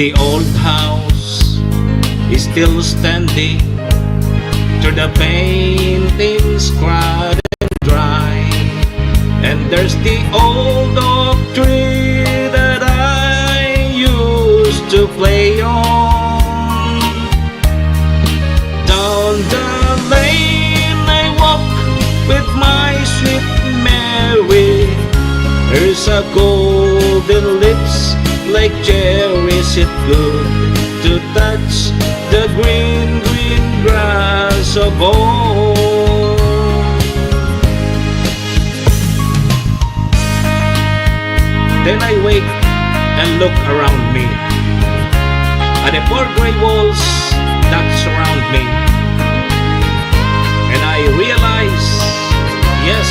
The old house is still standing, through the paintings cracked and dry. And there's the old oak tree that I used to play on. Down the lane I walk with my sweet Mary. Hers a golden lips like cherries, it good to touch the green, green grass of home. Then I wake and look around me at the four gray walls that surround me. And I realize, yes,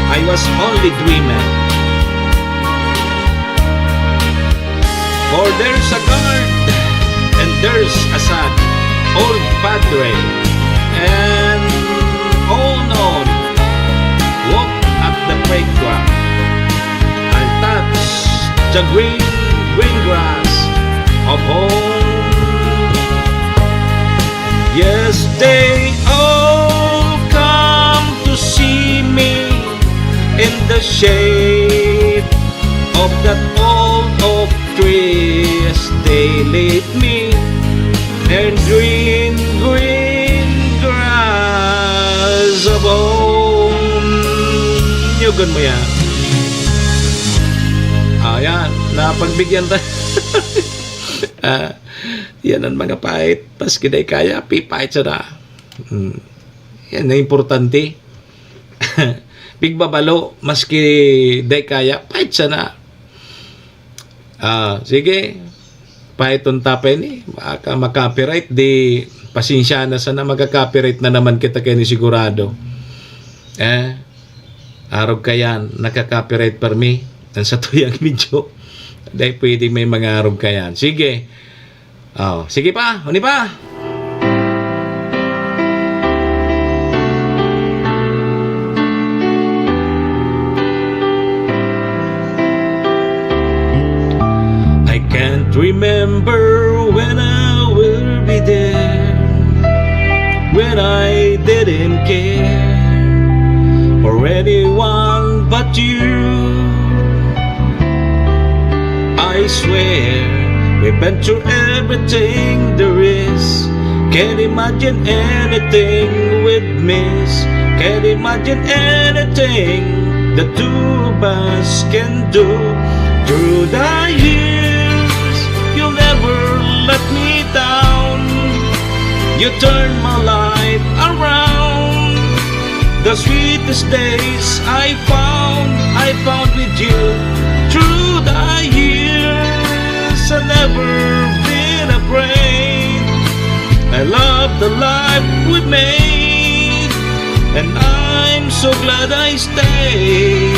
I was only dreaming. For there's a guard and there's a sad old padre, and all known walk at the playground. I'll touch the green, green grass of home. Yes, they all come to see me in the shade of that old oak trees. They lead me in green, green grass of home. Yugon mo yan. Ayan, napagbigyan tayo. Ah, yan ang mga pait. Maski dai kaya, pipait sana. Hmm. Yan ang importante. Pigbabalo, maski dai kaya, pait sana. Ah, sige. Paiton ta pa ini. Baka ma-copyright, di Pasensya na sana, magka-copyright na naman kita kaini sigurado. Eh, arog kayan, nagka-copyright permi. Ang satuyang video, dai pwedeng may mga arog kayan. Sige. Oh, sige pa, huni pa. I can't remember when I will be there, when I didn't care for anyone but you. I swear, we've been through everything there is. Can't imagine anything we'd miss. Can't imagine anything the two of us can do. Through the years, you never let me down. You turned my life around. The sweetest days I found, I found with you. Through the years, I've never been afraid. I love the life we made, and I'm so glad I stayed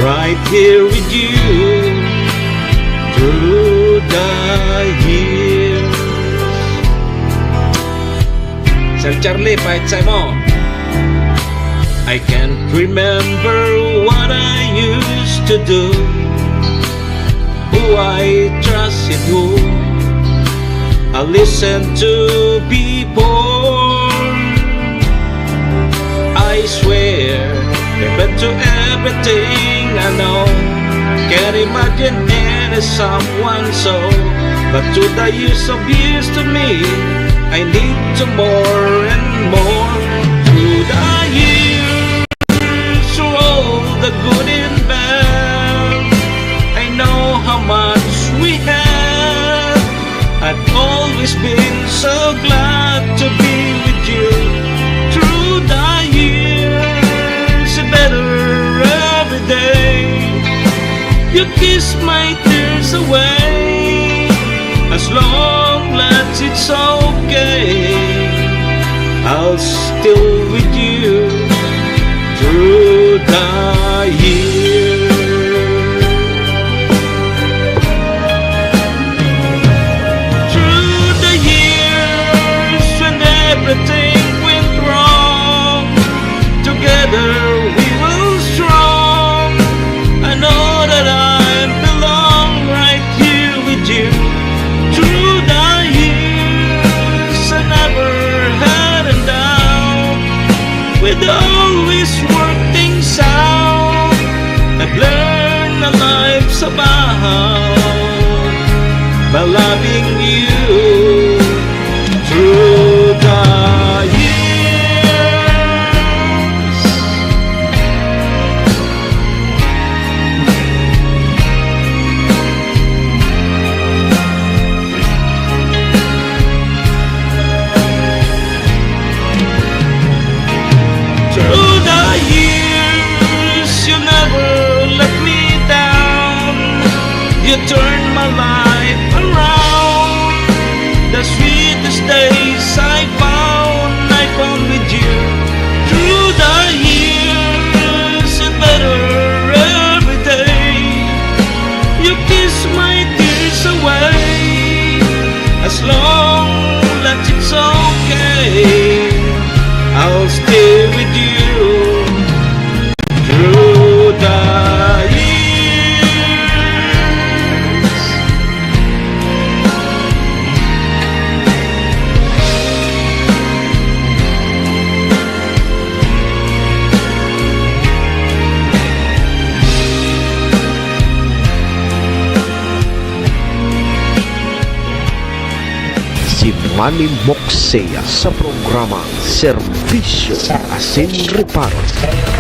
right here with you through the years. Sir Charlie, pahit sa imo. I can't remember what I used to do. Who I trusted, who I listened to before. I swear, even to everything I know, can't imagine any someone so. But through the years of years to me, I need you more and more. Through the years, through all the good and bad, I know how much we had. I've always been so glad to be with you. Through the years, better every day. You kiss my tears away. As long as it's okay, I'll still with you through the years. Through the years when everything went wrong, together we were strong. I know that I belong right here with you. Through the years, I never had a doubt. We'd always work things out. I've learned a life's about by loving you through the years. Through the years, you never let me down. You turned my life around. The sweetest days I found, I found with you. Through the years, it better every day. You kiss my tears away. As long as it's okay, I'll stay with you through the years. Si Manny Moksea sa programa Serbisyo asin Reparo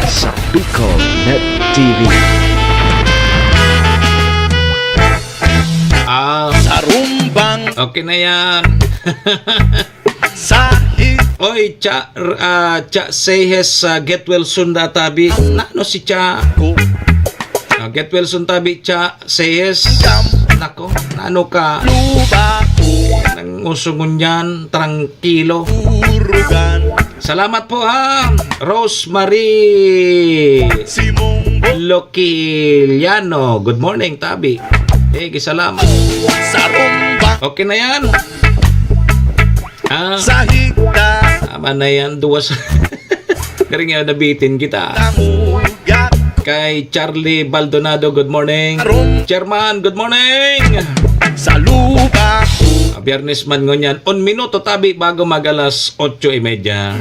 sa Bicol Net T V. Ah, Sarumbang okay na yan. Sahi. Oy, Cha, r-, ah, Cha Sehes, ah, get well soon da tabi. Nano si Cha? Ko. Ah, get well soon tabi, Cha Sehes. Jam. Nako, nano ka? Luba ko. Nang Uso ngunyan, trangkilo. Urugan. Salamat po, ha, Rosemary Simong Loquiliano. Good morning, tabi. Eh, salamat. Sarong ba- Okay na yan. Ah, Sa higda. Tama na yan. Duwas. Garing yan, nabitin kita. Tangugat. Kay Charlie Baldonado, good morning. Aron. Chairman, good morning. Sa lupa. Ah, Biyernes man ngunyan. Un minuto tabi bago mag-alas otso y media.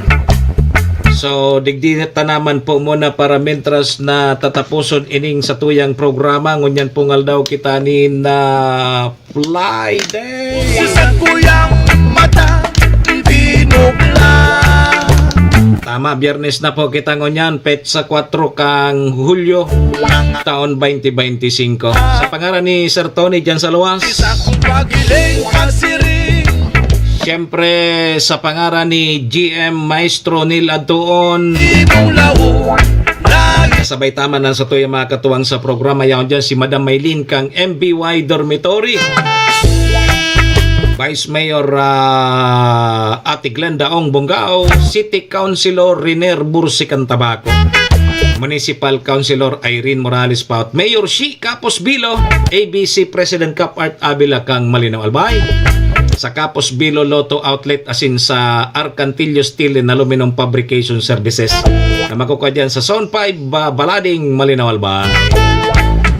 So, digdi ta naman po muna para mientras na tatapuson ining satuyang programa. Ngunyan pong aldaw kita ni na Friday. Sa kuyang mata, binukla. Tama, Biyernes na po kita ngunyan, petsa kwatro kang Hulyo, taon twenty twenty-five. Sa pangaran ni Sir Tony dyan sa luwas. Sa kong pagiling pasiring. Siyempre, sa pangaran ni G M Maestro Neil Adtuon. Di mong laon, layo. Kasabay ta man ang satuyang mga katuwang sa programa. Yaon dyan si Madam Maylin kang M B Y Dormitory. Vice Mayor, ah, Ate Glenda Ong Bongao, City Councilor Riner Bursican Tabaco, Municipal Councilor Irene Morales Paut, Mayor Shi Capos Bilo, A B C President Cap Art Avila kang Malinaw Albay. Sa Capos Bilo Lotto Outlet asin sa Arcantillo Steel and Aluminum Fabrication Services na makukuha dyan sa Zone five, ah, Balading, Malinaw Albay.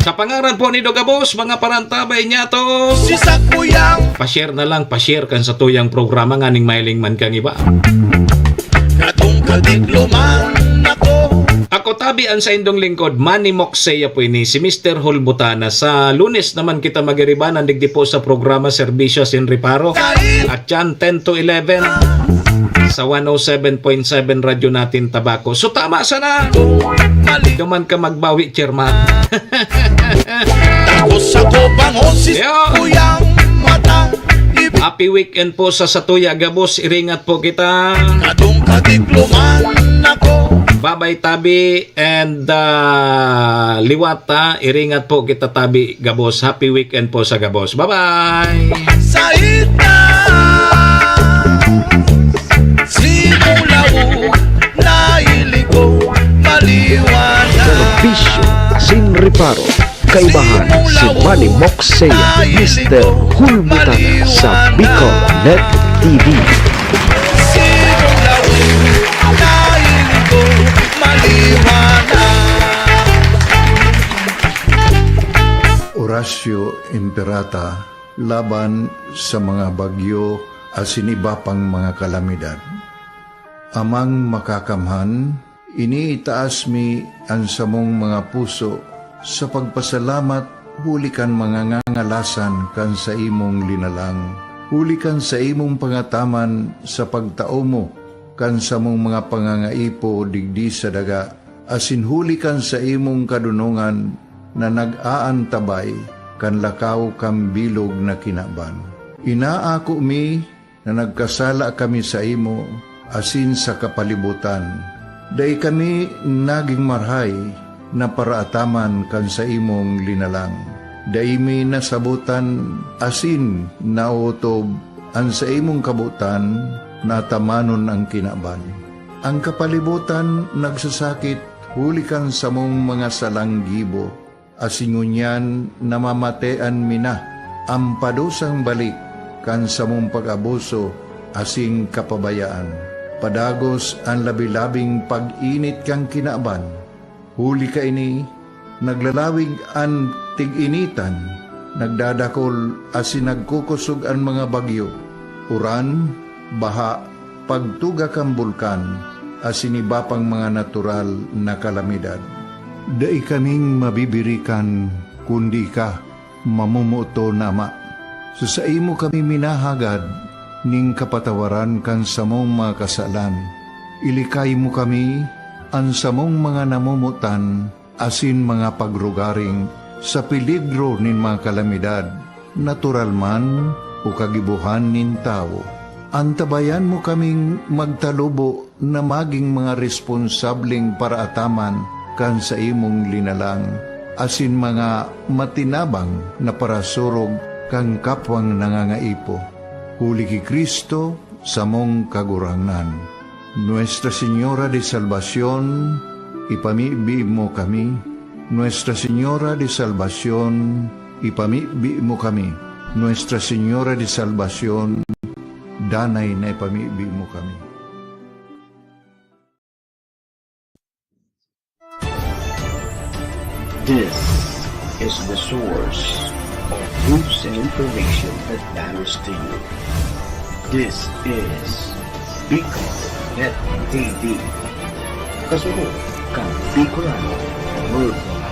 Sa pangaran po ni Dogabos, mga parantabay niya to. Si Sakuyang. Pa-share na lang, pa-share kan satuyang programa nganing mahiling man kang iba. Katong kadigloman ako. Ako tabi ang saindong lingkod, Manny Moxea po ini, si Mister Hulbutana. Sa Lunes naman kita magiribanan digdi po sa programa Serbisyo asin Reparo. At yan, ten to eleven. Sa one oh seven point seven Radyo Natin Tabaco. So, tama sana. Duman ka magbawi, chairman. Takos ako bangon si Yo. Kuyang mata. Happy weekend po sa satuya gabos. Iringat po kita. Katong kadigloman ako. Babay tabi and, ah, liwat, ha. Iringat po kita tabi gabos. Happy weekend po sa gabos. Bye-bye. Sa ita, simulaw, nailiko, maliwanag. Serbisyo sin reparo. Kaibahan si Manny Moxea, Mister Hulbutana sa Bicol Net T V. Simulaw, nailiko, maliwanag. Horacio Imperata laban sa mga bagyo asin iba pang mga kalamidad. Amang Makakamhan, iniitaas mi an samong mga puso sa pagpasalamat huli kan mga ngangalasan kan saimong linalang, huli kan saimong pangataman sa pagtao mo kan samong mga pangangaipo digdi sa daga, asin huli kan saimong kadonongan na nag-aantabay kan lakaw kan bilog na kinaban. Inaako mi na nagkasala kami saimo asin sa kapalibotan. Dai kami nagin marahay na paraataman kan saimong linalang. Dai mi nasabotan asin naotob an saimong kabotan na atamanon an kinaban. An kapalibotan nagsasakit huli kan samong mga salang gibo, asin ngunyan namamatean mi na an padusang balik kan samong pag-abuso asin kapabayaan. Padagos an labi-labing pag-init kan kinaban. Huli kaini, naglalawig an tig-initan, nagdadakol asin nagkukosog an mga bagyo, uran, baha, pagtuga kan bulkan, asin iba pang mga natural na kalamidad. Dai kaming mabibirikan kundi ika, mamomoton na Ama. Sa saimo kami minahagad nin kapatawaran kan samong mga kasalan. Ilikay mo kami, an samong mga namomotan, asin mga pagrugaring sa peligro nin mga kalamidad, natural man o kagibohan nin tawo. Antabayan mo kaming magtalubo na magin mga responsableng paraataman kan saimong linalang, asin mga matinabang na parasurog kan kapwang nangangaipo. Huli ki Cristo, samong Kagurangnan. Nuestra Señora de Salvacion, ipamibi mo kami. Nuestra Señora de Salvacion, ipamibi mo kami. Nuestra Señora de Salvacion, danay na ipamibi mo kami. This is the source of news and information that matters to you. This is Bicol Net T V. Kasunod kan Bicolano Worldwide.